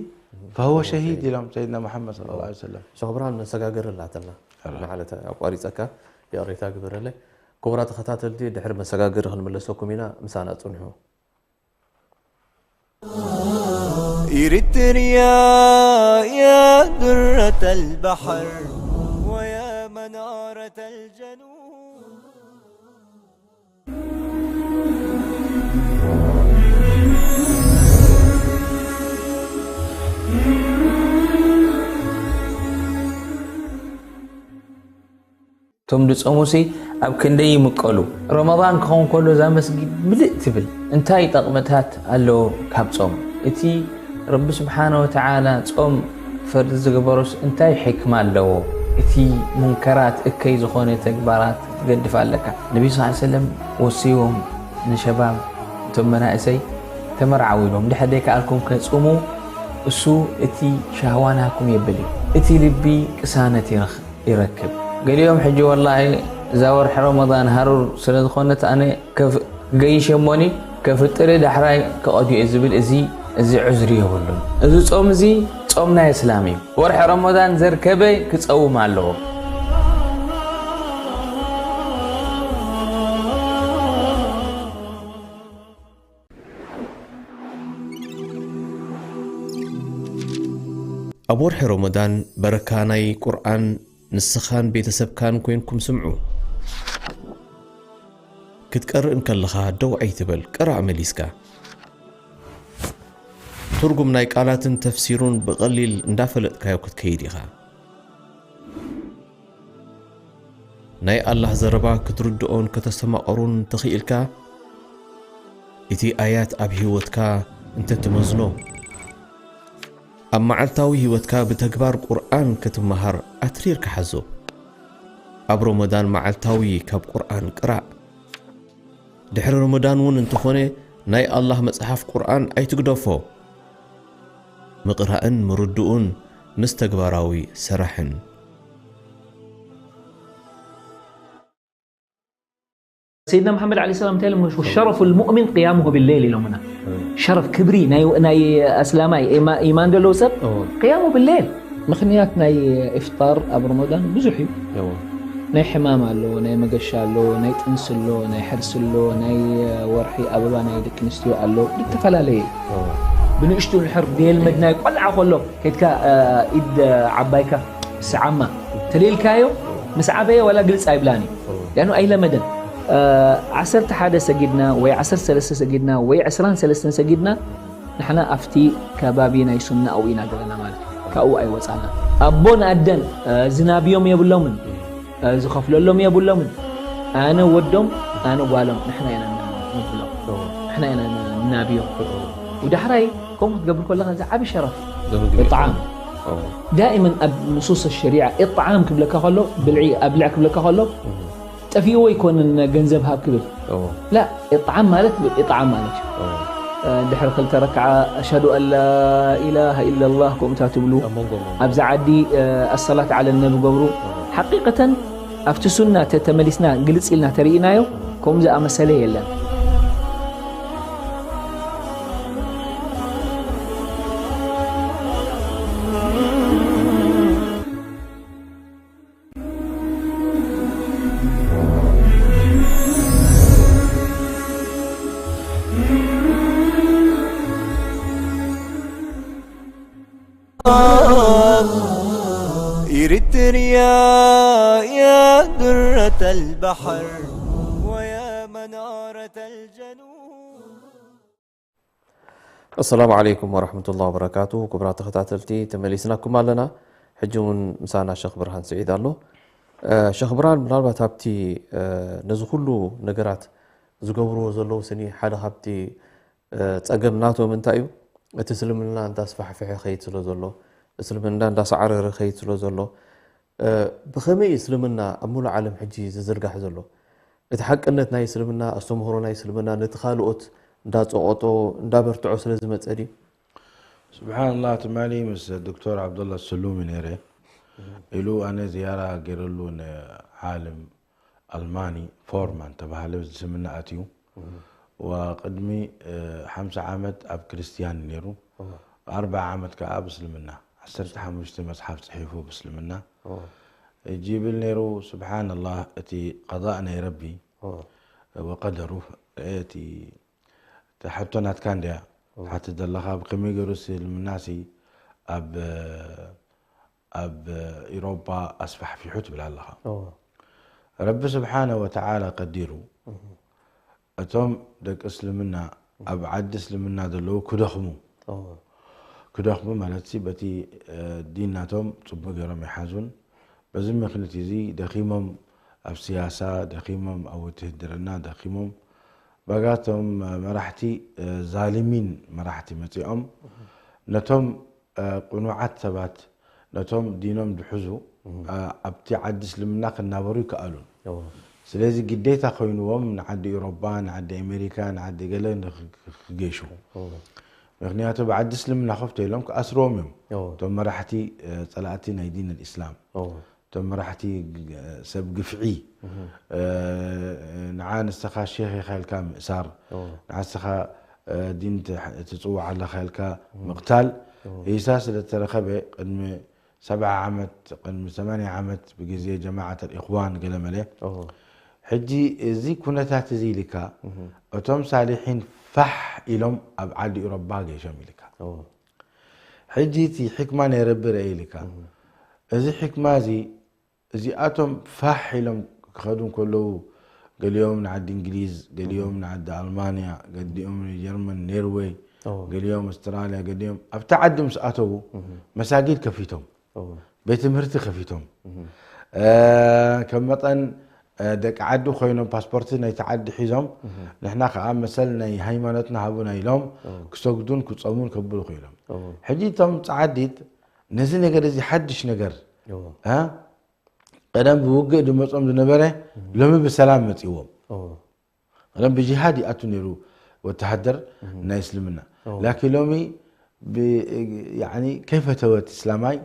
ፈሁወ ሸሂድ ኢሎም ሰይድና ሙሓመድ ሰለላሁ ዐለይሂ ወሰለም። ሸኽ ብርሃን መሰጋገሪ ኣላትና። ማለት ኣቋሪፀካ ይቕሬታ ግበረለይ። ክቡራት ተኸታተልቲ ድሕሪ መሰጋገሪ ክንምለሰኩም ኢና፣ ምሳና ፅንሑ። إريتريا يا درة البحر ويا منارة الجنوب. እቶም ድጾሙሲ ኣብ ክንደይ ይምቀሉ። ረመዳን ክኸውን ከሎ እዛ መስጊድ ምልእ ትብል። እንታይ ጠቕምታት ኣለዎ ካብ ጾም? እቲ ረቢ ስብሓነ ወተዓላ ጾም ፈርዲ ዝገበሮስ እንታይ ሕክማ ኣለዎ? እቲ ሙንከራት እከይ ዝኾነ ተግባራት ክትገድፍ ኣለካ። ነቢ ስ ሰለም ወስይዎም ንሸባብ እቶም መናእሰይ ተመርዓው ኢሎም ድሕር ደይከኣልኩም ከጽሙ እሱ እቲ ሻህዋ ናኩም የብል እዩ። እቲ ልቢ ቅሳነት ይረኽብ። ይረክብ። ገሊኦም ሕጂ ወላሂ እዛ ወርሒ ረመዳን ሃሩር ስለ ዝኾነት ኣነ ገይሸሞኒ ከፍጥር ዳሕራይ ክቐድዮ ዝብል እዚ እዚ ዕዝሪ የብሉን። እዚ ጾም እዚ ጾም ናይ እስላም እዩ። ወርሒ ረመዳን ዘርከበ ክጸውም ኣለዎ። ኣብ ወርሒ ረመዳን በረካ ናይ ቁርኣን ንስኻን ቤተሰብካን ኮይንኩም ስምዑ። ክትቀርእ እንከለኻ ደው ኣይትበል፣ ቅራእ መሊስካ። ትርጉም ናይ ቃላትን ተፍሲሩን ብቐሊል እንዳፈለጥካዮ ክትከይድ ኢኻ። ናይ ኣላህ ዘረባ ክትርድኦን ከተስተማቕሮን እንተኽኢልካ፣ እቲ ኣያት ኣብ ህይወትካ እንተትመዝኖ፣ ኣብ መዓልታዊ ህይወትካ ብተግባር ቁርኣን ክትመሃር ኣትሪርካ ሓዞ። ኣብ ረመዳን መዓልታዊ ካብ ቁርኣን ቅራእ። ድሕሪ ረመዳን እውን እንተኾነ ናይ ኣላህ መጽሓፍ ቁርኣን ኣይትግደፎ። ምቕራእን ምርድኡን ምስ ተግባራዊ ሰራሕን። ሰይድና መሓመድ ዓለይሂ ሰላም እንታይ ኢሎም? ሸረፉ ልሙእሚን ቅያሙሁ ብሌል ኢሎምና። ሸረፍ ክብሪ ናይ ናይ ኣስላማይ ኢማ- ኢማን ዘለዎ ሰብ ቅያሙ ብሌል። ምኽንያት ናይ ኢፍጣር ኣብ ረመዳን ብዙሕ እዩ። ናይ ሕማም ኣሎ፣ ናይ መገሻ ኣሎ፣ ናይ ጥንሲ ኣሎ፣ ናይ ሕርሲ ኣሎ፣ ናይ ወርሒ ኣበባ ናይ ደቂ ኣንስትዮ ኣሎ፣ ዝተፈላለየ እዩ። ብንእሽቱ እንድሕር ዘየልመድናዮ ቆልዓ ከሎ ከይድካ ኢድ ዓባይካ ስዓማ ተልኢልካዮ ምስ ዓበየ ዋላ ግልጽ ኣይብላን እዩ። ሊኣኑ ኣይለመደን። ዓሰርተ ሓደ ሰጊድና ወይ ዓሰርተ ሰለስተ ሰጊድና ወይ ዕስራን ሰለስተን ሰጊድና ንሕና ኣብቲ ከባቢ ናይ ሱና ኣብኡ ኢና ዘለና ማለት እዩ። ካብኡ ኣይወፃና። ኣቦን ኣደን ዝናብዮም የብሎምን፣ ዝኸፍለሎም የብሎምን። ኣነ ወዶም ኣነ ጓሎም ንሕና ኢና ንብሎም፣ ንሕና ኢና ንናብዮም። ዳሕራይ ከምኡ ክትገብር ከለኻ እዚ ዓቢ ሸረፍ እዩ። እጣዓም ዳእመን ኣብ ንሱስ ሸሪዓ እጣዓም ክብለካ ከሎ ብልዒ ኣብልዕ ክብለካ ከሎ ጠፊእዎ ኣይኮንን ገንዘብ ሃብ ክብል ላ እጣዓም ማለት እጣዓም ማለት እዩ። ድሕሪ ክልተ ረክዓ ኣሽሀዱ ኣን ላ ኢላሃ ኢለላህ ከምኡታ ትብሉ ኣብዛ ዓዲ ኣሰላት ዓለ ነቢ ገብሩ ሓቂቀተን ኣብቲ ሱና ተተመሊስና ግልጽ ኢልና ተርእናዮ ከምኡ ዝኣመሰለ የለን። إريتريا يا درة البحر ويا منارة الجنوب. ኣሰላሙ ዓለይኩም ወረሕመቱላሂ ወበረካቱ። ክቡራት ተኸታተልቲ ተመሊስናኩም ኣለና። ሕጂ እውን ምሳና ሸኽ ብርሃን ስዒድ ኣሎ። ሸኽ ብርሃን፣ ምናልባት ኣብቲ ነዚ ኩሉ ነገራት ዝገብርዎ ዘለዉ ስኒ ሓደ ካብቲ ጸገም ናቶም እንታይ እዩ? እቲ እስልምና እንዳስፋሕፍሐ ኸይድ ስለ ዘሎ፣ እስልምና እንዳሳዕረረ ኸይድ ስለ ዘሎ፣ ብኸመይ እዩ እስልምና ኣብ ሙሉእ ዓለም ሕጂ ዝዝርጋሕ ዘሎ? እቲ ሓቅነት ናይ እስልምና፣ ኣስተምህሮ ናይ እስልምና ነቲ ካልኦት እንዳጸቐጦ እንዳበርትዖ ስለ ዝመጸ ድዩ? ስብሓንላህ ትማሊ ምስ ዶክተር ዓብደላ ሰሉሚ ነይረ ኢሉ ኣነ ዝያራ ገይረሉ ንዓለም ኣልማኒ ፎርማን ተባሃለ ዝስምና ኣትዩ ወቅድሚ ሓምሳ ዓመት ኣብ ክርስትያን ነይሩ ኣርባዓ ዓመት ከዓ ብእስልምና ዓሰርተ ሓሙሽተ መፅሓፍ ፅሒፉ ብእስልምና እጅ ይብል ነይሩ ስብሓንላህ እቲ ቀضاء ናይ ረቢ ወቀደሩ እቲ ሕቶ ናትካ እንድያ ትሓትት ዘለኻ ብከመይ ገይሩ እስልምናሲ ኣብ ኣብ ኢሮፓ ኣስፋሕፊሑ ትብል ኣለኻ ረቢ ስብሓነ ወተዓላ ቀዲሩ እቶም ደቂ እስልምና ኣብ ዓዲ እስልምና ዘለዉ ክደኽሙ ክደኽሙ ማለት ሲ በቲ ዲን ናቶም ፅቡቅ ገይሮም ይሓዙን በዚ ምክንያት እዚ ደኺሞም ኣብ ስያሳ ደኺሞም ኣብ ውትህድርና ደኺሞም ባጋቶም መራሕቲ ዛልሚን መራሕቲ መፂኦም ነቶም ቅኑዓት ሰባት ነቶም ዲኖም ዝሕዙ ኣብቲ ዓዲ እስልምና ክናበሩ ይከኣሉን ስለዚ ግዴታ ኮይንዎም ንዓዲ ኤሮባ ንዓዲ ኣሜሪካ ንዓዲ ገለ ክገሹ ምክንያቱ ብዓዲ እስልምና ከፍቶ ኢሎም ክኣስርዎም እዮም እቶም መራሕቲ ፀላእቲ ናይ ዲን ልእስላም እቶም መራሕቲ ሰብ ግፍዒ ንዓ ንስኻ ሼኽ ኢኻ ኢልካ ምእሳር ንዓ ንስኻ ዲን ትፅዋዕ ኣለኻ ኢልካ ምቕታል ሂሳ ስለ ዝተረኸበ ቅድሚ ሰብዓ ዓመት ቅድሚ ሰማንያ ዓመት ብግዜ ጀማዓት ኣልኢኽዋን ገለመለ ሕጂ እዚ ኩነታት እዚ ኢልካ እቶም ሳሊሒን ፋሕ ኢሎም ኣብ ዓዲ ኢሮባ ገይሾም ኢልካ ሕጂ እቲ ሕክማ ናይ ረቢ ረአ ኢልካ እዚ ሕክማ እዚ እዚኣቶም ፋሕ ኢሎም ክኸዱ ከለዉ ገሊኦም ንዓዲ እንግሊዝ ገሊኦም ንዓዲ ኣልማንያ ገሊኦም ንጀርመን ኔርወይ ገሊኦም ኣስትራልያ ገሊኦም ኣብቲ ዓዲ ምስ ኣተዉ መሳጊድ ከፊቶም ቤት ትምህርቲ ከፊቶም ከም መጠን ደቂ ዓዲ ኮይኖም ፓስፖርቲ ናይቲ ዓዲ ሒዞም ንሕና ከዓ መሰል ናይ ሃይማኖትና ሃቡና ኢሎም ክሰግዱን ክፀሙን ከብሉ ክኢሎም ሕጂ እቶም ፀዓዲት ነዚ ነገር እዚ ሓድሽ ነገር ቀደም ብውግእ ድመፆም ዝነበረ ሎሚ ብሰላም መፅዎም ቀደም ብጂሃድ ይኣቱ ነይሩ ወተሃደር ናይ እስልምና ላኪን ሎሚ ከይፈተወት እስላማይ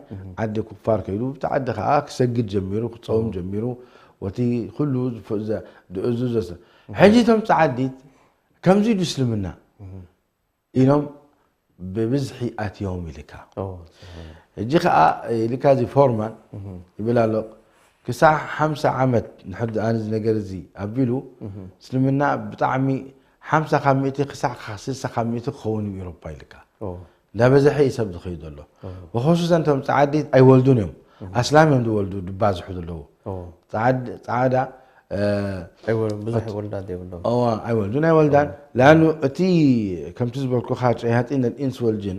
ዓዲ ኩፋር ከይዱ ብቲ ዓዲ ከዓ ክሰግድ ጀሚሩ ክፀውም ጀሚሩ ወቲ ኩሉ ድእዙ ዘሰ ሕጂ እቶም ፀዓዲት ከምዚ ዱ እስልምና ኢሎም ብብዝሒ ኣትዮም ኢልካ ሕጂ ከዓ ኢልካ እዚ ፎርማን ይብል ኣሎ ክሳዕ ሓምሳ ዓመት ንሕር ኣነ እዚ ነገር እዚ ኣቢሉ እስልምና ብጣዕሚ ሓምሳ ካብ ሚእቲ ክሳዕ ስልሳ ካብ ሚእቲ ክኸውን እዩ ኤሮፓ ኢልካ እንዳበዝሐ እዩ ሰብ ዝኸይድ ዘሎ ብኸሱሰ እንቶም ፀዓዲት ኣይወልዱን እዮም ኣስላም እዮም ዝወልዱ ዝባዝሑ ዘለዉ ፀዓዳ ብዙሕ ወልዳት የብሎም ኣይወልዱን ኣይወልዳን ለኣኑ እቲ ከምቲ ዝበልኩኻ ሸያጢን ልኢንስ ወልጅን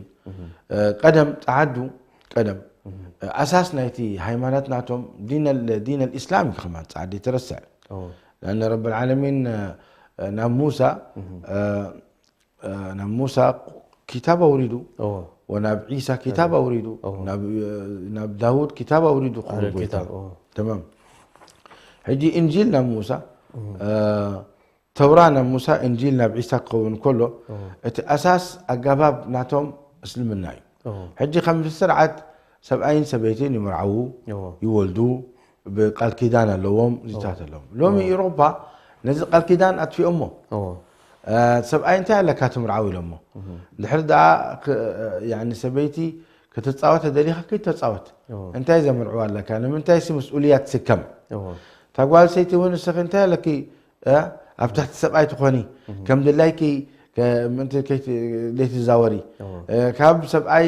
ቀደም ፀዓዱ ቀደም ኣሳስ ናይቲ ሃይማኖት ናቶም ዲን ልእስላም እዩ ከማን ፀዓዲ ተረስዕ ለኣነ ረብ ልዓለሚን ናብ ሙሳ ናብ ሙሳ ኪታብ ኣውሪዱ ወናብ ዒሳ ኪታብ ኣውሪዱ ናብ ዳውድ ኪታብ ኣውሪዱ ክብሉ ጎይታ ተማም ሕጂ እንጂል ናብ ሙሳ ተውራ ናብ ሙሳ እንጂል ናብ ዒሳ ክኸውን ከሎ እቲ ኣሳስ ኣጋባብ ናቶም እስልምና እዩ ሕጂ ከም ስርዓት ሰብኣይን ሰበይትን ይምርዓዉ ይወልዱ ብቃል ኪዳን ኣለዎም ዚታት ኣለዎም ሎሚ ኤሮፓ ነዚ ቃል ኪዳን ኣጥፊኦሞ ሰብኣይ እንታይ ኣለካ ትምርዓው ኢሎሞ ድሕሪ ደኣ ሰበይቲ ክትፃወት ተደሊኻ ከይተፃወት እንታይ ዘምርዕዋ ኣለካ ንምንታይ ሲ መስኡልያ ትስከም እታ ጓል ሰይቲ እውን እስኺ እንታይ ኣለኪ ኣብ ትሕቲ ሰብኣይ ትኾኒ ከም ድላይኪ ምእንቲ ለይትዛወሪ ካብ ሰብኣይ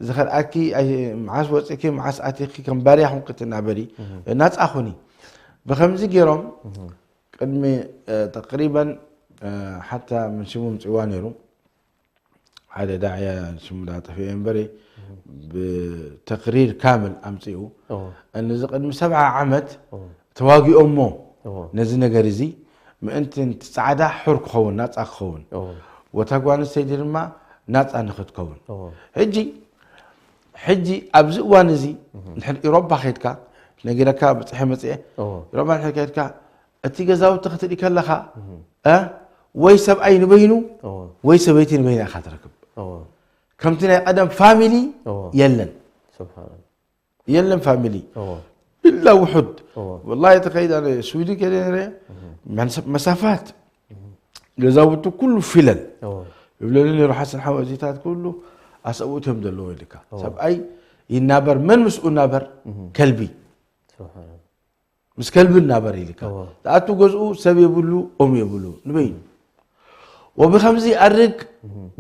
ዝኸልኣኪ መዓስ ወፂእኪ መዓስ ኣቲኪ ከም ባርያ ኹንኪ ትናበሪ ናፃ ኹኒ ብከምዚ ገይሮም ቅድሚ ተቅሪበን ሓታ ምን ሽሙ ምፅዋ ነይሩ ሓደ ዳዕያ ሽሙ ዳ ጠፊኤ እምበሪ ብተቅሪር ካምል ኣምፅኡ እነዚ ቅድሚ ሰብዓ ዓመት ተዋጊኦሞ ነዚ ነገር እዚ ምእንቲ እቲ ጻዕዳ ሕር ክኸውን፣ ናጻ ክኸውን፣ እዎ ወታ ጓል ኣንስተይቲ ድማ ናጻ ንኽትከውን። እዎ ሕጂ ሕጂ ኣብዚ እዋን እዚ ንድሕር ኢሮፓ ከይድካ፣ ነጊረካ፣ ብጽሐ መጽኤ እዎ ኢሮፓ ንድሕር ከይድካ፣ እቲ ገዛውቲ ክትርኢ ከለኻ፣ እ፣ ወይ ሰብኣይ ንበይኑ እዎ ወይ ሰበይቲ ንበይና ኢኻ ትረክብ። እዎ ከምቲ ናይ ቀደም ፋሚሊ እዎ የለን። ስብሓን የለን ፋሚሊ እዎ ኢላ ውሑድ። እዎ ወላሂ፣ እቲ ከይድ ኣነ ስዊድን ከይደ ነይረ፣ መን-፣ መሳፋት ገዛውቲ ኩሉ ፊለል እዎ ይብለሉ ነይሩ ሓሰን ሓወ። እዚታት ኩሉ ኣሰብኡት እዮም ዘለዎ ኢልካ። እዎ። ሰብኣይ ይናበር፣ መን ምስኡ ናበር? ከልቢ። ስብሓን ምስ ከልቢ እናበር ኢልካ። እዎ ተኣቱ ገዝኡ ሰብ የብሉ፣ ኦም የብሉ፣ ንበይኑ። ወብኸምዚ ኣርግ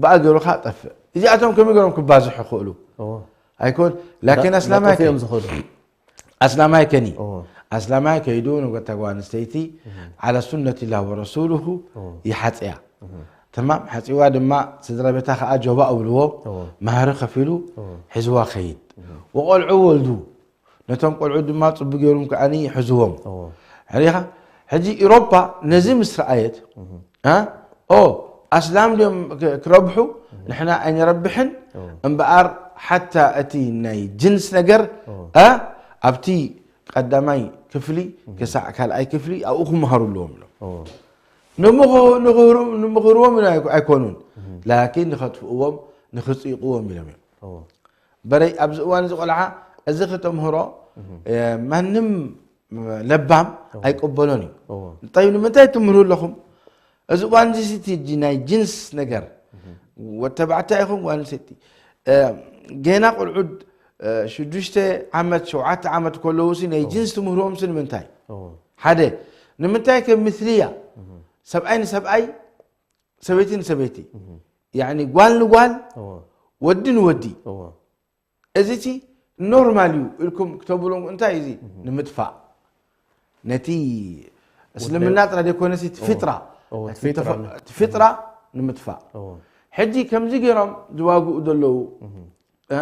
ብኣ ገይሩኻ ጠፍእ። እዚኣቶም ከመይ ገይሮም ክባዝሑ ይኽእሉ? እዎ ኣይኮን፣ ላኪን ኣስላማይ ጠፊኦም ዝኸዱ ኣስላማይ ከኒ እዎ ኣስላማይ ከይዱ ንጎታ ጓል ኣንስተይቲ ዓላ ሱነት ኢላ ወረሱሉሁ እዎ ይሓፅያ። ተማም ሓፂዋ ድማ ስድራ ቤታ ከዓ ጆባ እብልዎ እዎ ማህሪ ከፊሉ እዎ ሒዝዋ ከይድ። ወቆልዑ ወልዱ ነቶም ቆልዑ ድማ ፅቡ ገይሩም ከዓኒ ይሕዝዎም። እዎ ሕሪኻ ሕጂ ኢሮፓ ነዚ ምስ ረኣየት ኣ ኦ ኣስላም ድዮም ክ- ክረብሑ ንሕና ኣይንረብሕን እዎ እምበኣር ሓታ እቲ ናይ ጅንስ ነገር እዎ ኣ ኣብቲ ቀዳማይ ክፍሊ ክሳዕ ካልኣይ ክፍሊ ኣብኡ ክመሃሩ ኣለዎም ኢሎም። እዎ ንምኽ- ንኽህሩ- ንምኽርዎም ኢሎም ኣይኮ- ኣይኮኑን ላኪን ንኸጥፍእዎም ንኽፅይቕዎም ኢሎም እዮም። እዎ በረይ ኣብዚ እዋን እዚ ቆልዓ እዚ ክተምህሮ እ፣ ማንም ለባም ኣይቀበሎን እዩ። እዎ ጠይብ ንምንታይ ትምህሩ ኣለኹም? እዚ እዋን እዚ እቲ ጂ- ናይ ጅንስ ነገር ወዲ ተባዕታይ ይኹን ጓል ኣንስተይቲ እ፣ ገና ቆልዑ እ፣ ሽዱሽተ ዓመት ሸውዓተ ዓመት ከለዉ ሲ ናይ ጅንስ ትምህርዎም ሲ ንምንታይ? እዎ ሓደ ንምንታይ ከ ምስልያ ሰብኣይ ንሰብኣይ ሰበይቲ ንሰበይቲ ያኒ ጓል ንጓል እዎ ወዲ ንወዲ እዎ እዚ እቲ ኖርማል እዩ ኢልኩም ክተብሉ እንታይ እዚ ንምጥፋእ ነቲ እስልምና ጥራይ ዘይኮነሲ እቲ ፊጥራ እዎ፣ እቲ ፊጥራ ተፈ- ን- እቲ ፊጥራ ንምጥፋእ እዎ ሕጂ ከምዚ ገይሮም ዝዋግኡ ዘለዉ እ?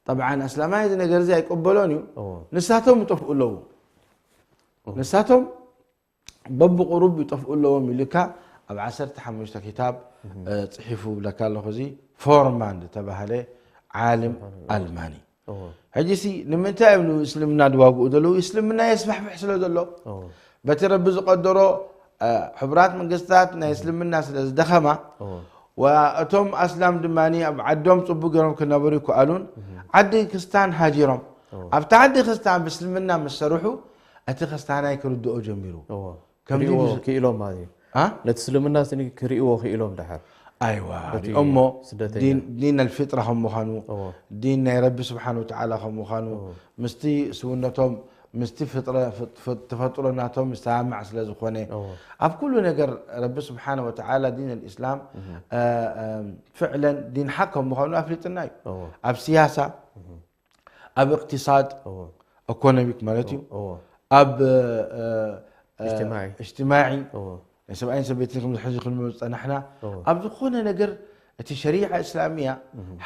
ጠብዓን ኣስላማይ እዚ ነገር እዚ ኣይቀበሎን እዩ እዎ ንሳቶም ይጠፍኡ ኣለዉ ንሳቶም በብቁሩብ ይጠፍኡ ኣለዎም ኢሉካ ኣብ ዓሰርተ ሓሙሽተ ክታብ እ፣ ጽሒፉ ብለካ ኣለኹ እዚ ፎርማን ዝተባህለ ዓልም ኣልማኒ እዎ ሕጂ ሲ ንምንታይ እዮም ንእስልምና ዝዋግኡ ዘለዉ እስልምና የስፋሕፍሕ ስለ ዘሎ እዎ በቲ ረቢ ዝቀደሮ እ፣ ሕቡራት መንግስታት ናይ እስልምና ስለ ዝደኸማ እዎ ወእቶም ኣስላም ድማ ኣብ ዓዶም ጽቡቅ ገይሮም ክነብሩ ይከኣሉን ዓዲ ክስታን ሃጂሮም ኣብቲ ዓዲ ክስታን ብእስልምና ምስ ሰርሑ እቲ ክስታናይ ክርድኦ ጀሚሩ እዎ ከምዚ ክሪእዎ ብዝ- ክኢሎም ማለት እዩ ኣ? ነቲ እስልምና ስኒ ክሪእዎ ክኢሎም ድሓር ኣይዋ በቲ ሪኦሞ ስደተኛ። ዲን- ዲን ኣልፊጥራ ከም ምዃኑ እዎ ዲን ናይ ረቢ ስብሓን ወተዓላ ከም ምዃኑ ምስቲ ስውነቶም ምስቲ ፍጥረ- ፍጥ- ፍጥ- ተፈጥሮ ናቶም ዝተማማዕ ስለ ዝኾነ እዎ ኣብ ኩሉ ነገር ረቢ ስብሓን ወተዓላ ዲን ኣልእስላም እ፣ እ፣ ፍዕለን ዲን ሓቅ ከም ምዃኑ ኣፍሊጥና እዩ እዎ ኣብ ስያሳ ኣብ እቅትሳድ እዎ ኢኮኖሚክ ማለት እዩ እዎ ኣብ እ፣ እ፣ እጅትማዒ። እጅትማዒ እዎ ናይ ሰብኣይን ሰበይትን ከም ሕዚ ክንብል ዝፀናሕና እዎ ኣብ ዝኾነ ነገር እቲ ሸሪዓ እስላሚያ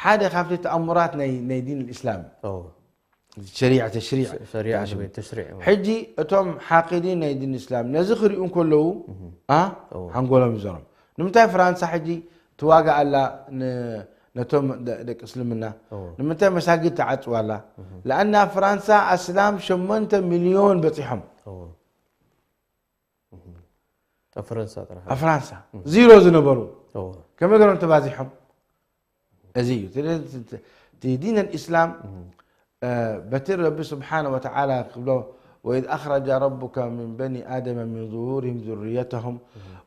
ሓደ ካብቲ ተኣምራት ናይ ናይ ዲን እስላም እዎ ሸሪዓ ተሽሪዕ ሸሪዓ ስበይ ተሽሪዕ እዎ ሕጂ እቶም ሓቂዲን ናይ ዲን እስላም ነዚ ክሪኡ እንከለዉ ኣ እዎ ሓንጎሎም ይዞሮም ንምንታይ ፍራንሳ ሕጂ ትዋጋ ኣላ ን- ነቶም ደ- ደቂ እስልምና እዎ ንምንታይ መሳጊድ ተዓፅዋ ኣላ ለኣና ፍራንሳ ኣስላም ሸሞንተ ሚልዮን በፂሖም እዎ ኣብ ፈረንሳ ጥራሕ ኣብ ፍራንሳ ዚሮ ዝነበሩ እዎ ከመይ ገሮም ተባዚሖም እዚ እዩ እቲ ዲን ኣልእስላም በቲ ረቢ ስብሓነ ወተዓላ ክብሎ وإذ أخرج ربك من بني آدم من ظهورهم ذريتهم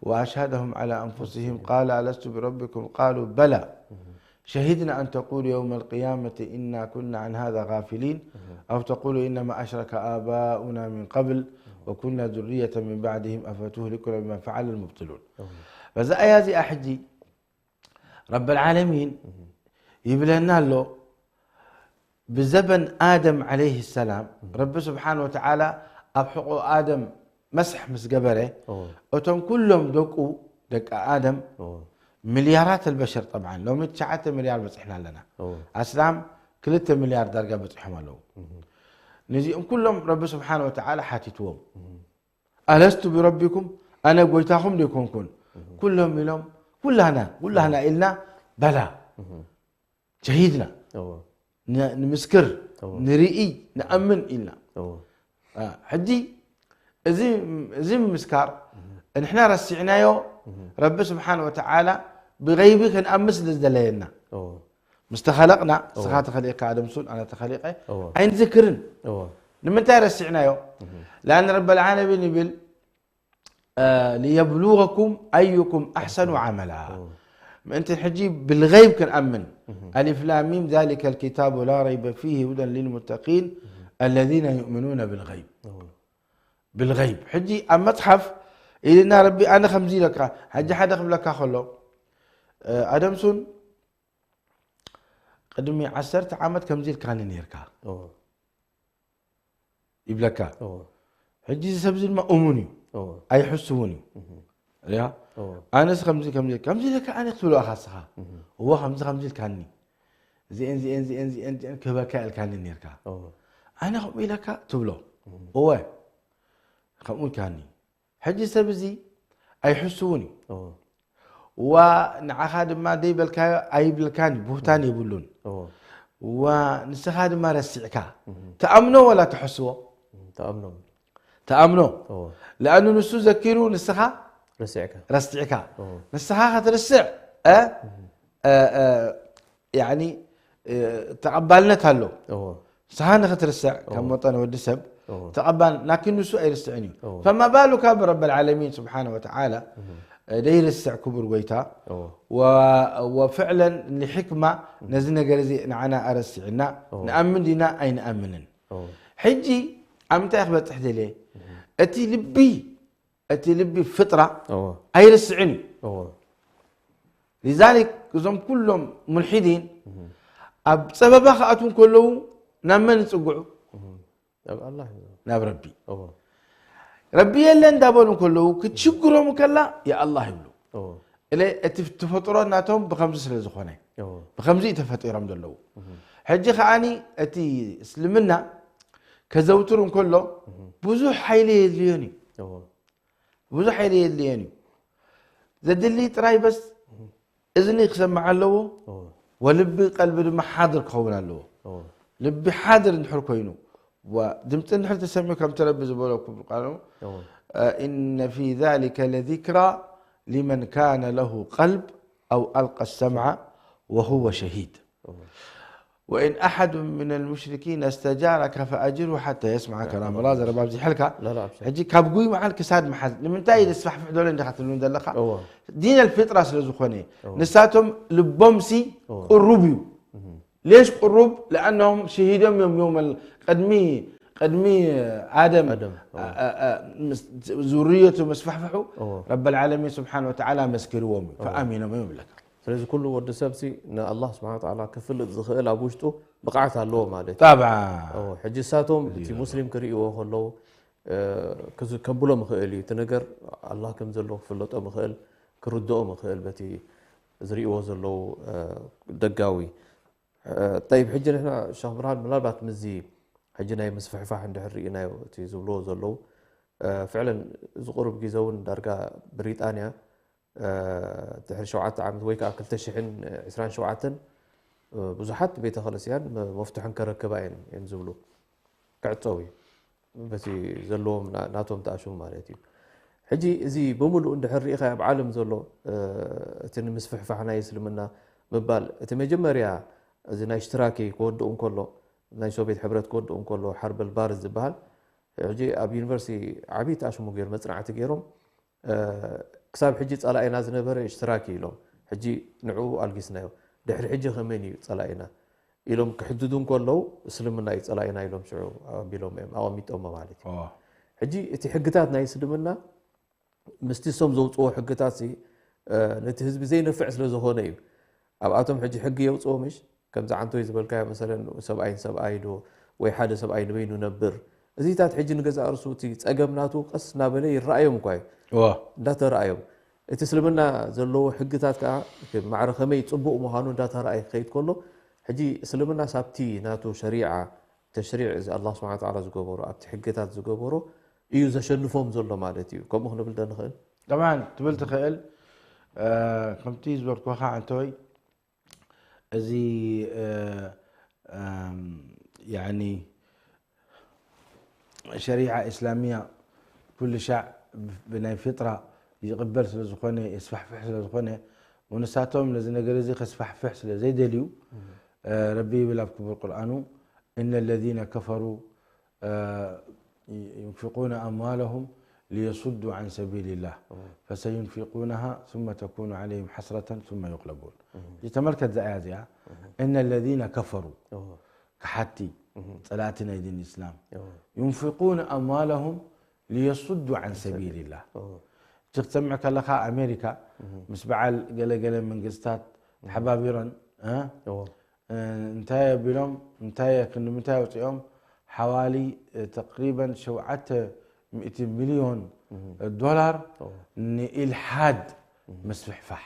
وأشهدهم على أنفسهم قال ألست بربكم قالوا بلى شهدنا أن تقولوا يوم القيامة إنا كنا عن هذا غافلين أو تقولوا إنما أشرك آباؤنا من قبل وكنا ذرية من بعدهم أفتهلكنا بما فعل المبطلون በዛ ኣያ እዚኣ ሕጂ ረብ ልዓለሚን ይብለና ኣሎ ብዘበን ኣደም ዓለይህ ሰላም ረቢ ስብሓን ወተዓላ ኣብ ሕቆ ኣደም መስሕ ምስ ገበረ እቶም ኩሎም ደቁ ደቂ ኣደም ሚልያራት ኣልበሸር ጠብዓን ሎሚ ትሽዓተ ሚልያር በፂሕና ኣለና ኣስላም ክልተ ሚልያር ዳርጋ በፂሖም ኣለዉ ነዚኦም ኩሎም ረቢ ስብሓን ወተዓላ ሓቲትዎም ኣለስቱ ብረቢኩም ኣነ ጎይታኹም ዶ ኣይኮንኩን? ኩሎም ኢሎም፣ ኩላና፣ ኩላና ኢልና፣ በላ፣ ሸሂድና፣ ን-፣ ንምስክር፣ ንርኢ፣ ንኣምን ኢልና። አ፣ ሕጂ እዚ፣ እዚ ምምስካር ንሕና ረሲዕናዮ፣ ረቢ ስብሓን ወተዓላ ብገይቢ ክንኣምን ስለ ዝደለየና። ምስ ተኸለቕና፣ ንስኻ ተኸሊቕካ ኣደም ሱን፣ ኣነ ተኸሊቐ፣ ኣይንዝክርን። ንምንታይ ረሲዕናዮ? ለኣን ረቢ ልዓለሚን ይብል፣ አ፣ ሊየብሉወኩም ኣዩኩም ኣሕሰኑ ዓመላ። ምእንቲ ሕጂ ብልገይብ ክንኣምን። ኣሊፍ ላም ሚም ዛሊከ ልኪታቡ ላ ረይበ ፊህ ሁደን ሊልሙተቂን ኣለዚነ ዩእምኑነ ብልገይብ። ብልገይብ። ሕጂ ኣብ መጽሓፍ ኢልና ረቢ ኣነ ከምዚ ኢለካ፣ ሕጂ ሓደ ክብለካ ከሎ፣ እ፣ ኣደም ሱን ቅድሚ ዓሰርተ ዓመት ከምዚ ኢልካኒ ነይርካ እዎ። ይብለካ። እዎ። ሕጂ እዚ ሰብ እዚ ድማ እሙን እዩ። እዎ። ኣይሕስውን እዩ። እህ። ሪኣ? እዎ። ኣነስ ከምዚ፣ ከምዚ፣ ከምዚ ኢለካ ኣነ ክትብሎ ኢኻ ንስኻ። እህ። እዎ፣ ከምዚ፣ ከምዚ ኢልካኒ። እዚኤን፣ እዚኤን፣ እዚኤን፣ እዚኤን፣ እዚኤን ክህበካ ኢልካኒ ነይርካ። እዎ። ኣነ ከምኡ ኢለካ ትብሎ። እህ። እወ። ከምኡ ኢልካኒ። ሕጂ ሰብ እዚ ኣይሕስውን እዩ። እዎ። ዋ ንዓኻ ድማ ደይበልካዮ ኣይብልካን እዩ፣ ቡህታን የብሉን። እዎ። ዋ ንስኻ ድማ ረሲዕካ። እህ። ትኣምኖ ወላ ትሕስዎ? እህ፣ ትኣምኖ። ትኣምኖ። እዎ። ለኣኑ ንሱ ዘኪሩ ንስኻ ረሲዕካ። ረሲዕካ። እዎ። ንስኻ ክትርስዕ፣ እ? እህ። እ፣ እ፣ ያኒ፣ እ፣ ተቐባልነት ኣሎ። እዎ። ንስኻ ንኽትርስዕ ከም እዎ። መጠን ወዲ ሰብ እዎ። ተቐባል፣ ላኪን ንሱ ኣይርስዕን እዩ። እዎ። ፈማ ባሉካ ብረብ ልዓለሚን ስብሓነ ወተዓላ፣ እህ። እ፣ ደይርስዕ ክቡር ጎይታ። እዎ። ወ-፣ ወፍዕለን ንሕክማ እህ። ነዚ ነገር እዚ ንዓና ኣረሲዕና እዎ። ንኣምን ዲና ኣይንኣምንን? እዎ። ሕጂ ኣብ ምንታይ ክበጽሕ ደልየ? እህ። እቲ ልቢ፣ እቲ ልቢ ፍጥራ እዎ። ኣይርስዕን እዩ። እዎ። ሊዛሊክ እዞም ኩሎም ሙልሒዲን እህ። ኣብ ጸበባ ክኣትዉ እንከለዉ ናብ መን ይጽግዑ? እህ። ናብ ኣላህ እዩ። ናብ ረቢ። እዎ። ረቢ የለ እንዳበሉ እንከለዉ ክትሽግሮም ከላ ያ ኣላህ ይብሉ። እዎ። እለ እቲ ተፈጥሮ ናቶም ብኸምዚ ስለ ዝኾነ። እዎ። ብኸምዚ እዩ ተፈጢሮም ዘለዉ። እህ። ሕጂ ከኣኒ እቲ እስልምና ከዘውትሩ እንከሎ እህ። ብዙሕ ሓይሊ የድልዮን እዩ። እዎ። ብዙሕ ሓይሊ የድልየን እዩ። ዘድሊ ጥራይ በስ እዝኒ ክሰምዕ ኣለዎ፣ እዎ። ወልቢ ቀልቢ ድማ ሓድር ክኸውን ኣለዎ። እዎ። ልቢ ሓድር እንድሕር ኮይኑ፣ ወ-፣ ድምፂ እንድሕር ተሰሚዑ ከምቲ ረቢ ዝበሎ ክብሉ ቃሉ፣ እዎ። እ፣ ኢነ ፊ ዛሊከ ለዚክራ ሊመን ካነ ለሁ ቀልብ ኣው ኣልቀ ሰምዓ ወሁወ ሸሂድ። እዎ። ወኢን ኣሓዱ ሚነል ሙሽሪኪን እስተጃረከ ፈኣጅርሁ ሓታ የስምዓ ከላም ኣላህ። ዘረባ ኣብዚሐልካ። ላ፣ ላ፣ ኣብሽር። ሕጂ ካብ ጉይ መዓል ክሳድ መሓዝ ንምንታይ ዘስፋሕፍሕ ዘሎ እንዲኻ ትብሉን ዘለኻ? እዎ። ዲነል ፊጥራ ስለ ዝኾነ። እዎ። ንሳቶም ልቦምሲ እዎ። ቅሩብ እዩ። እህ። ሌሽ ቅሩብ? ለኣነሁም ሸሂዶም እዮም ዮመል ቅድሚ፣ ቅድሚ ኣደም፣ ኣደም፣ እዎ። አ-፣ አ-፣ አ-፣ ምስ-፣ ዙርየቱ መስፋሕፍሑ እዎ። ረበል ዓለሚን ስብሓን ወተዓላ መስኪርዎም እዩ። እዎ። ፈኣሚኖም እዮም ይብለካ። ስለዚ ኩሉ ወዲ ሰብሲ ንኣላህ ስብሓን ወተዓላ ክፍልጥ ዝኽእል ኣብ ውሽጡ ብቕዓት ኣለዎ ማለት እዩ። ጠብዓ። እዎ፣ ሕጂ እሳቶም እዚ እቲ ዘሎ። ሙስሊም ክርእይዎ ከለዉ፣ እ፣ ክዝ-፣ ከብሎም ይኽእል እዩ። እቲ ነገር ኣላህ ከም ዘሎ ክፍለጦም ይኽእል፣ ክርድኦም ይኽእል በቲ ዝርእይዎ ዘለዉ፣ እ፣ ደጋዊ። እ፣ ጠይብ፣ ሕጂ ንሕና ሸኽ ብርሃን ምናልባት ምስዚ ሕጂ ናይ ምስፍሕፋሕ እንድሕር ርኢናዮ እቲ ዝብልዎ ዘለዉ፣ እ፣ ፍዕለን እዚ ቁሩብ ግዜ እውን ዳርጋ ብሪጣንያ እ፣ ድሕሪ ሸውዓተ ዓመት ወይ ከኣ ክልተ ሽሕን ዕስራን ሸውዓተን፣ እ፣ ብዙሓት ቤተ ክርስቲያን መ-፣ መፍትሖን ከረክባ እየን፣ እየን ዝብሉ። ክዕጸው እዩ። በቲ ዘለዎም ና-፣ ናቶም ተኣሽሙ ማለት እዩ። ሕጂ እዚ ብምሉእ እንድሕር ርኢኻ ኣብ ዓለም ዘሎ፣ እ፣ እቲ ንምስፍሕፋሕ ናይ እስልምና ምባል፣ እቲ መጀመርያ እዚ ናይ ሽትራኪ ክወድኡ እንከሎ፣ ናይ ሶቪየት ሕብረት ክወድኡ እንከሎ፣ ሓርበል ባርድ ዝበሃል፣ ሕጂ ኣብ ዩኒቨርሲቲ ዓብዪ ተኣሽሙ ገይሩ፣ መጽናዕቲ ገይሮም፣ እ፣ ክሳብ ሕጂ ጸላኢና ዝነበረ እሽትራኪ ኢሎም፣ ሕጂ ንዕኡ ኣልጊስናዮ። ድሕሪ ሕጂ ከመን እዩ ጸላኢና? ኢሎም ክሕድዱ እንከለዉ፣ እስልምና እዩ ጸላኢና ኢሎም ሽዑ ኣቢሎም እዮም ኣቐሚጦሞ ማለት እዩ። እዋ። ሕጂ እቲ ሕግታት ናይ እስልምና ምስቲ እሶም ዘውጽዎ ሕግታት ሲ፣ እ፣ ነቲ ህዝቢ ዘይነፍዕ ስለ ዝኾነ እዩ። ኣብኣቶም ሕጂ ሕጊ የውጽኡ ምሽ? ከምዚ ዓንቶይ ዝበልካዮ መሰለን ሰብኣይ ንሰብኣይ ዶ ወይ ሓደ ሰብኣይ ንበይኑ ነብር? እዚታት ሕጂ ንገዛእ ርእሱ እቲ ጸገም ናቱ ቀስ እናበለ ይረኣዮም እኳ እዩ። እዋ። እንዳተረኣዮም። እቲ እስልምና ዘለዎ ሕግታት ከኣ ማዕረ ከመይ ጽቡቕ ምዃኑ እንዳተረኣየ ክኸይድ ከሎ፣ ሕጂ እስልምና ሳብቲ ናቱ ሸሪዓ፣ ተሽሪዕ እዚ ኣላህ ስብሓነ ወተዓላ ዝገበሮ፣ ኣብቲ ሕግታት ዝገበሮ እዩ ዘሸንፎም ዘሎ ማለት እዩ። ከምኡ ክንብል ዶ ንኽእል? طبعا ትብል ትኽእል። ከምቲ ዝበልኩኻ ኣንተወይ፣ እዚ ያኒ ሸሪዓ እስላሚያ ኩሉ ሻዕ ብናይ ፍጥራ ይቕበል ስለ ዝኾነ፣ የስፋሕፍሕ ስለ ዝኾነ፣ ወንሳቶም ነዚ ነገር እዚ ከስፋሕፍሕ ስለ ዘይደልዩ፣ ረቢ ይብል ኣብ ክቡር ቁርኣኑ፣ እነ ለዚነ ከፈሩ ينفقون أموالهم ليصدوا عن سبيل الله فسينفقونها ثم تكون عليهم حسرة ثم يغلبون. ተመልከት እዛ ኣያ እዚኣ፣ እነ ለዚነ ከፈሩ፣ ክሓቲ፣ ጸላእቲ ናይ ዲን እስላም፣ ينفقون أموالهم ليصدوا عن سبيل الله. እቲ ክትሰምዕ ከለኻ ኣሜሪካ ምስ በዓል ገለገለ መንግስታት ተሓባቢረን እንታይ ኣቢሎም እንታይ ክንዲ ምንታይ ኣውፂኦም ሓዋሊ ተቅሪበን ሸውዓተ ሚእቲ ሚልዮን ዶላር ንኢልሓድ ምስፍሕፋሕ።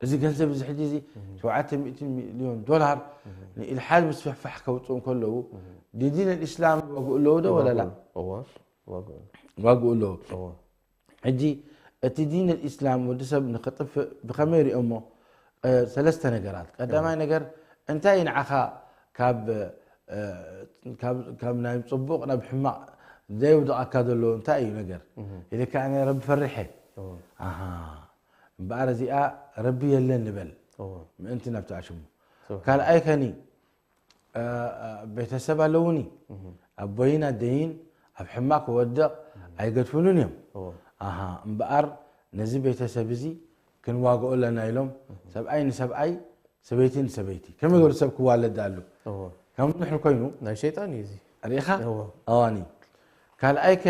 እዚ ገንዘብ እዚ ሕጂ እዚ ሸውዓተ ሚእቲ ሚልዮን ዶላር ንኢልሓድ ምስፍሕፋሕ ከውፅኡ እንከለዉ ንዲን ኣልእስላም ዋግኡ ኣለዎ ዶ ወለላ? ዋግኡ ኣለዎ። ሕጂ እቲ ዲን ኣልእስላም ወዲ ሰብ ንክጥፍእ ብኸመይ ሪኦሞ? ሰለስተ ነገራት። ቀዳማይ ነገር እንታይ እዩ ንዓኻ ካብ ካብ ናይ ፅቡቕ ናብ ሕማቕ ዘየውድቐካ ዘሎ እንታይ እዩ ነገር ኢልካ? ኣነ ረቢ ፈሪሐ። ኣሃ እምበኣር እዚኣ ረቢ የለን ንበል ምእንቲ ናብቲ ኣሽሙ። ካልኣይ ከኒ ቤተሰብ ኣለውኒ፣ ኣቦይን ኣደይን ኣብ ሕማቕ ክወድቕ ኣይገድፉንን እዮም። ኣሃ እምበኣር ነዚ ቤተሰብ እዚ ክንዋግኦ ኣለና ኢሎም ሰብኣይ ንሰብኣይ፣ ሰበይቲ ንሰበይቲ ከመይ ገሩ ሰብ ክዋለድ ኣሉ? ከም ንሕር ኮይኑ ናይ ሸይጣን እዩ እዚ። ርኢኻ? ኣዋኒ ካልኣይ ከ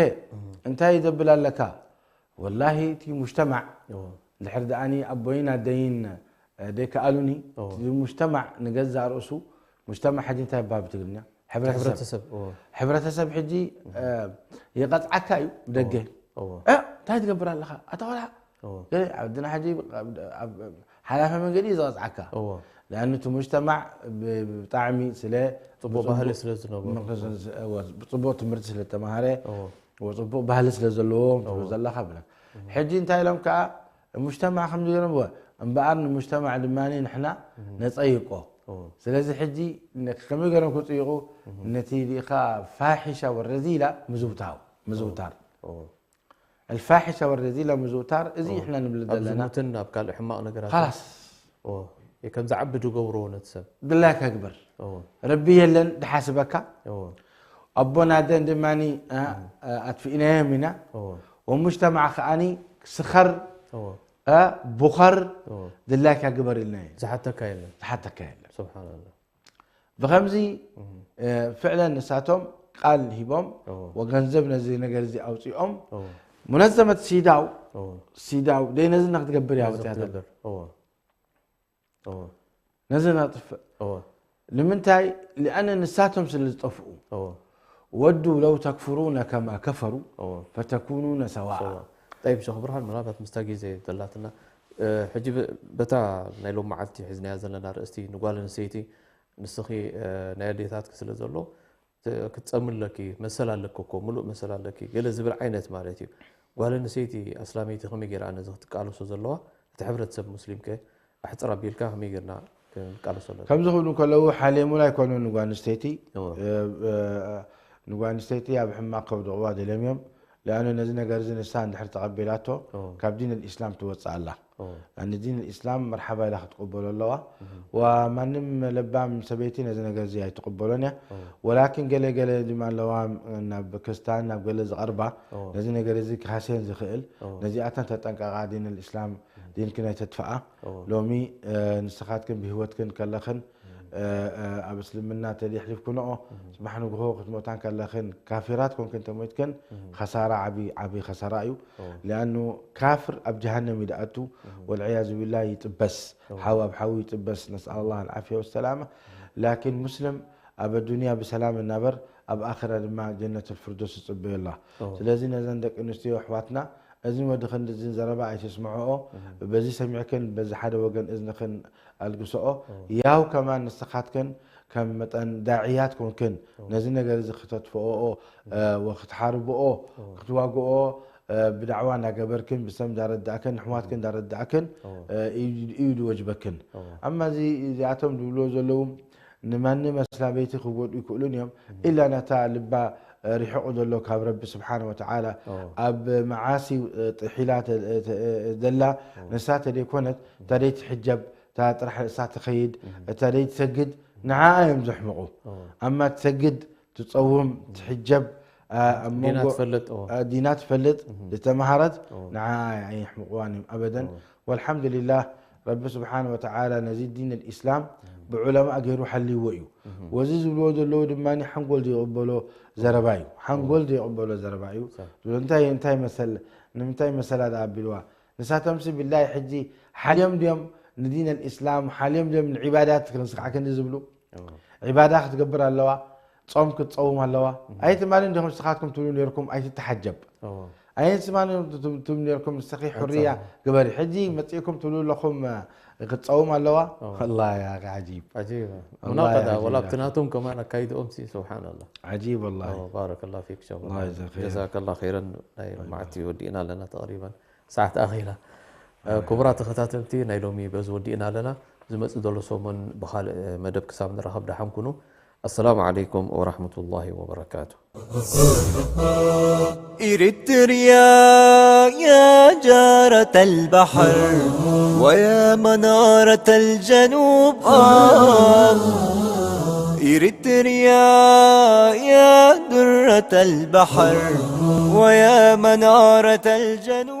እንታይ ይደብል ኣለካ? ወላሂ እቲ ሙጅተማዕ ድሕር ደኣኒ ኣቦይን ኣደይን ደይከኣሉኒ፣ እቲ ሙጅተማዕ ንገዛእ ርእሱ፣ ሙጅተማዕ ሕጂ እንታይ ይበሃል ብትግርኛ? ሕብረተሰብ። ሕብረተሰብ። ሕብረተሰብ ሕጂ ይቐፅዓካ እዩ ብደገ። እንታይ ትገብር ኣለኻ ኣታ ቆልዓ? ገለ ዓድና ሕጂ ሓላፊ መንገዲ እዩ ዝቐፅዓካ። ለኣኑ እቲ ሙጅተማዕ ብጣዕሚ ስለ ፅቡቅ ባህሊ ስለ ዝነበሩ። ብፅቡቅ ትምህርቲ ስለ ተማሃረ፣ ፅቡቅ ባህሊ ስለ ዘለዎ ዘለካ ብለ። ሕጂ እንታይ ኢሎም ከዓ ሙጅተማዕ ከም ዝገርምዎ እምበኣር ንሙጅተማዕ ድማ ንሕና ነፀይቆ። ስለዚ ሕጂ ከመይ ገይሮም ክፅይቁ? ነቲ ዲኻ ፋሒሻ ወረዚላ ምዝውታው ምዝውታር። ኣልፋሒሻ ወረዚላ ምዝውታር እዚ ሕና ንብል ዘለና። ዝሙትን ኣብ ካልእ ሕማቕ ነገራት ኻላስ ከም ዝዓቢ ዝገብርዎ ነቲ ሰብ ድላይካ ግበር። ረቢ የለን ድሓስበካ። ኣቦን ኣደን ድማ ኣጥፊእናዮም ኢና። ወሙጅተማዕ ከኣኒ ስኸር ቡኸር ድላይካ ግበር ኢልና እዩ። ዝሓተካ የለን። ዝሓተካ የለን። ስብሓንላ። ብኸምዚ ፍዕለን ንሳቶም ቃል ሂቦም ወገንዘብ ነዚ ነገር እዚ ኣውፂኦም ሙነዘመት ሲዳው ሲዳው ደይ ነዚ ንክትገብር እያ ወፅያ ነዚ ነጥፍእ ንምንታይ? ሊኣነ ንሳቶም ስለ ዝጠፍኡ ወዱ ለው ተክፍሩነ ከማ ከፈሩ ፈተኩኑነ ሰዋኣ። ጠይብ ሸኽ ብርሃን ምናልባት ምስታ ግዜ ዘላትና ሕጂ በታ ናይ ሎም መዓልቲ ሒዝናያ ዘለና ርእስቲ ንጓል ኣንስተይቲ ንስኺ ናይ ኣዴታትኪ ስለ ዘሎ ክትጸምለኪ መሰል ኣለኪ እኮ ምሉእ መሰል ኣለኪ ገለ ዝብል ዓይነት ማለት እዩ። ጓል ኣንስተይቲ ኣስላመይቲ ከመይ ገይራ ነዚ ክትቃለሶ ዘለዋ እቲ ሕብረተሰብ ሙስሊም ከ ኣሕፅር ኣቢልካ ከመይ ጌርና ክንቃለሶ ኣለና? ከምዚ ክብሉ ከለዉ ሓሌሙላ ኣይኮኑን ንጓል ኣንስተይቲ። ንጓል ኣንስተይቲ ኣብ ሕማቕ ከውድቕዋ ደልዮም እዮም። ለኣኑ ነዚ ነገር እዚ ንሳ እንድሕር ተቐቢላቶ ካብ ዲን ኣልኢስላም ትወፅእ ኣላ። ኣን ዲን ኣልኢስላም መርሓባ ኢላ ክትቅበሎ ኣለዋ። ወማንም ለባም ሰበይቲ ነዚ ነገር እዚ ኣይትቕበሎን እያ። ወላኪን ገለ ገለ ድማ ኣለዋ ናብ ክርስታን ናብ ገለ ዝቐርባ ነዚ ነገር እዚ ክሃስየን ዝኽእል። ነዚኣተን ተጠንቀቓ ዲን ኣልኢስላም ዲንክን ኣይተጥፍኣ። ሎሚ ንስኻትክን ብህይወትክን ከለኽን ኣብ እስልምና ተሊሕሊፍክንኦ ጽባሕ ንግሆ ክትሞታን ከለኽን ካፊራት ኮንክን ተሞይትክን ኸሳራ ዓቢ ዓቢ ኸሳራ እዩ። ሊኣኑ ካፍር ኣብ ጀሃነም እዩ ድኣቱ ወልዕያዙ ቢላ ይጥበስ ሓዊ ኣብ ሓዊ ይጥበስ ነስኣል ላህ ኣልዓፍያ ወሰላማ። ላኪን ሙስልም ኣብ ኣዱንያ ብሰላም እናበር ኣብ ኣኽራ ድማ ጀነተል ፍርዶስ ይጽበየላ። ስለዚ ነዘን ደቂ ኣንስትዮ ኣሕዋትና እዝን ወዲ ክንዲ እዝን ዘረባ ኣይትስምዐኦ። በዚ ሰሚዕክን በዚ ሓደ ወገን እዝንኽን ኣልግስኦ። ያው ከማን ንስኻትክን ከም መጠን ዳዕያት ኮንክን ነዚ ነገር እዚ ክተጥፍኦኦ ወክትሓርብኦ ክትዋግኦ ብዳዕዋ እንዳገበርክን ብሰም እንዳረዳእክን ንሕዋትክን እንዳረዳእክን እዩ ድወጅበክን። ኣማ እዚ እዚኣቶም ዝብልዎ ዘለዉ ንማንም ኣስላበይቲ ክጎድኡ ይክእሉን እዮም። ኢላ ነታ ልባ ርሒቑ ዘሎ ካብ ረቢ ስብሓን ወተዓላ ኣብ መዓሲ ጥሒላ ዘላ ንሳ ተደይኮነት፣ ተደይ ትሕጀብ፣ እታ ጥራሕ ርእሳ ትኸይድ፣ እታ ደይ ትሰግድ፣ ንዓኣ እዮም ዘሕምቑ። ኣማ ትሰግድ፣ ትጸውም፣ ትሕጀብ፣ ኣብ መንጎ ዲና ትፈልጥ፣ ዝተመሃረት፣ ንዓኣ ኣየሕምቕዋን እዮም ኣበደን። ወልሓምዱሊላህ፣ ረቢ ስብሓን ወተዓላ ነዚ ዲን ልእስላም ብዑለማእ ገይሩ ሓልይዎ እዩ። ወዚ ዝብልዎ ዘለዉ ድማ ሓንጎል ዘይቕበሎ ዘረባ እዩ። ሓንጎል ዘይቕበሎ ዘረባ እዩ። ዝብሎ እንታይ እንታይ መሰል ንምንታይ መሰላ ደኣ ኣቢልዋ? ንሳቶምሲ ብላይ ሕጂ ሓልዮም ድዮም ንዲን ኣልእስላም ሓልዮም ድዮም ንዒባዳት ክንስኻ ክንዲ ዝብሉ? ዒባዳ ክትገብር ኣለዋ፣ ጾም ክትጸውም ኣለዋ። ኣይትማልን ዲኹም ንስኻትኩም ትብሉ ነርኩም ኣይትተሓጀብ። ኣይትማልን ትብሉ ነርኩም ንስኺ ሕርያ ግበሪ። ሕጂ መጺእኩም ትብሉ ኣለኹም ክትጸውም ኣለዋ። ወላሂ ያ ኣኺ ዓጂብ። ዓጂብ። ወላሂ ሙናቀዳ ዓጂብ ወላ ያ። ኣብቲ ናቶም ከማን ኣካይድኦም ሲ ስብሓንላ። ዓጂብ ወላሂ። ባረከላ ፊክ ሸኹ። ወላሂ ጀዛከ ኸይረን። ጀዛከላ ኸይረን። ናይ መዓልቲ ወዲእና ኣለና ተቕሪበን። ሰዓት ኣኺላ። ክቡራት ተኸታተልቲ ናይ ሎሚ በዚ ወዲእና ኣለና። ዝመጽእ ዘሎ ሰሙን ብኻልእ መደብ ክሳብ ንራኸብ ደሓን ኩኑ። ኣሰላሙ ዓለይኩም ወራህመቱላሂ ወበረካቱ። إريتريا يا جارة البحر ويا منارة الجنوب. آه. إريتريا يا درة البحر ويا منارة الجنوب.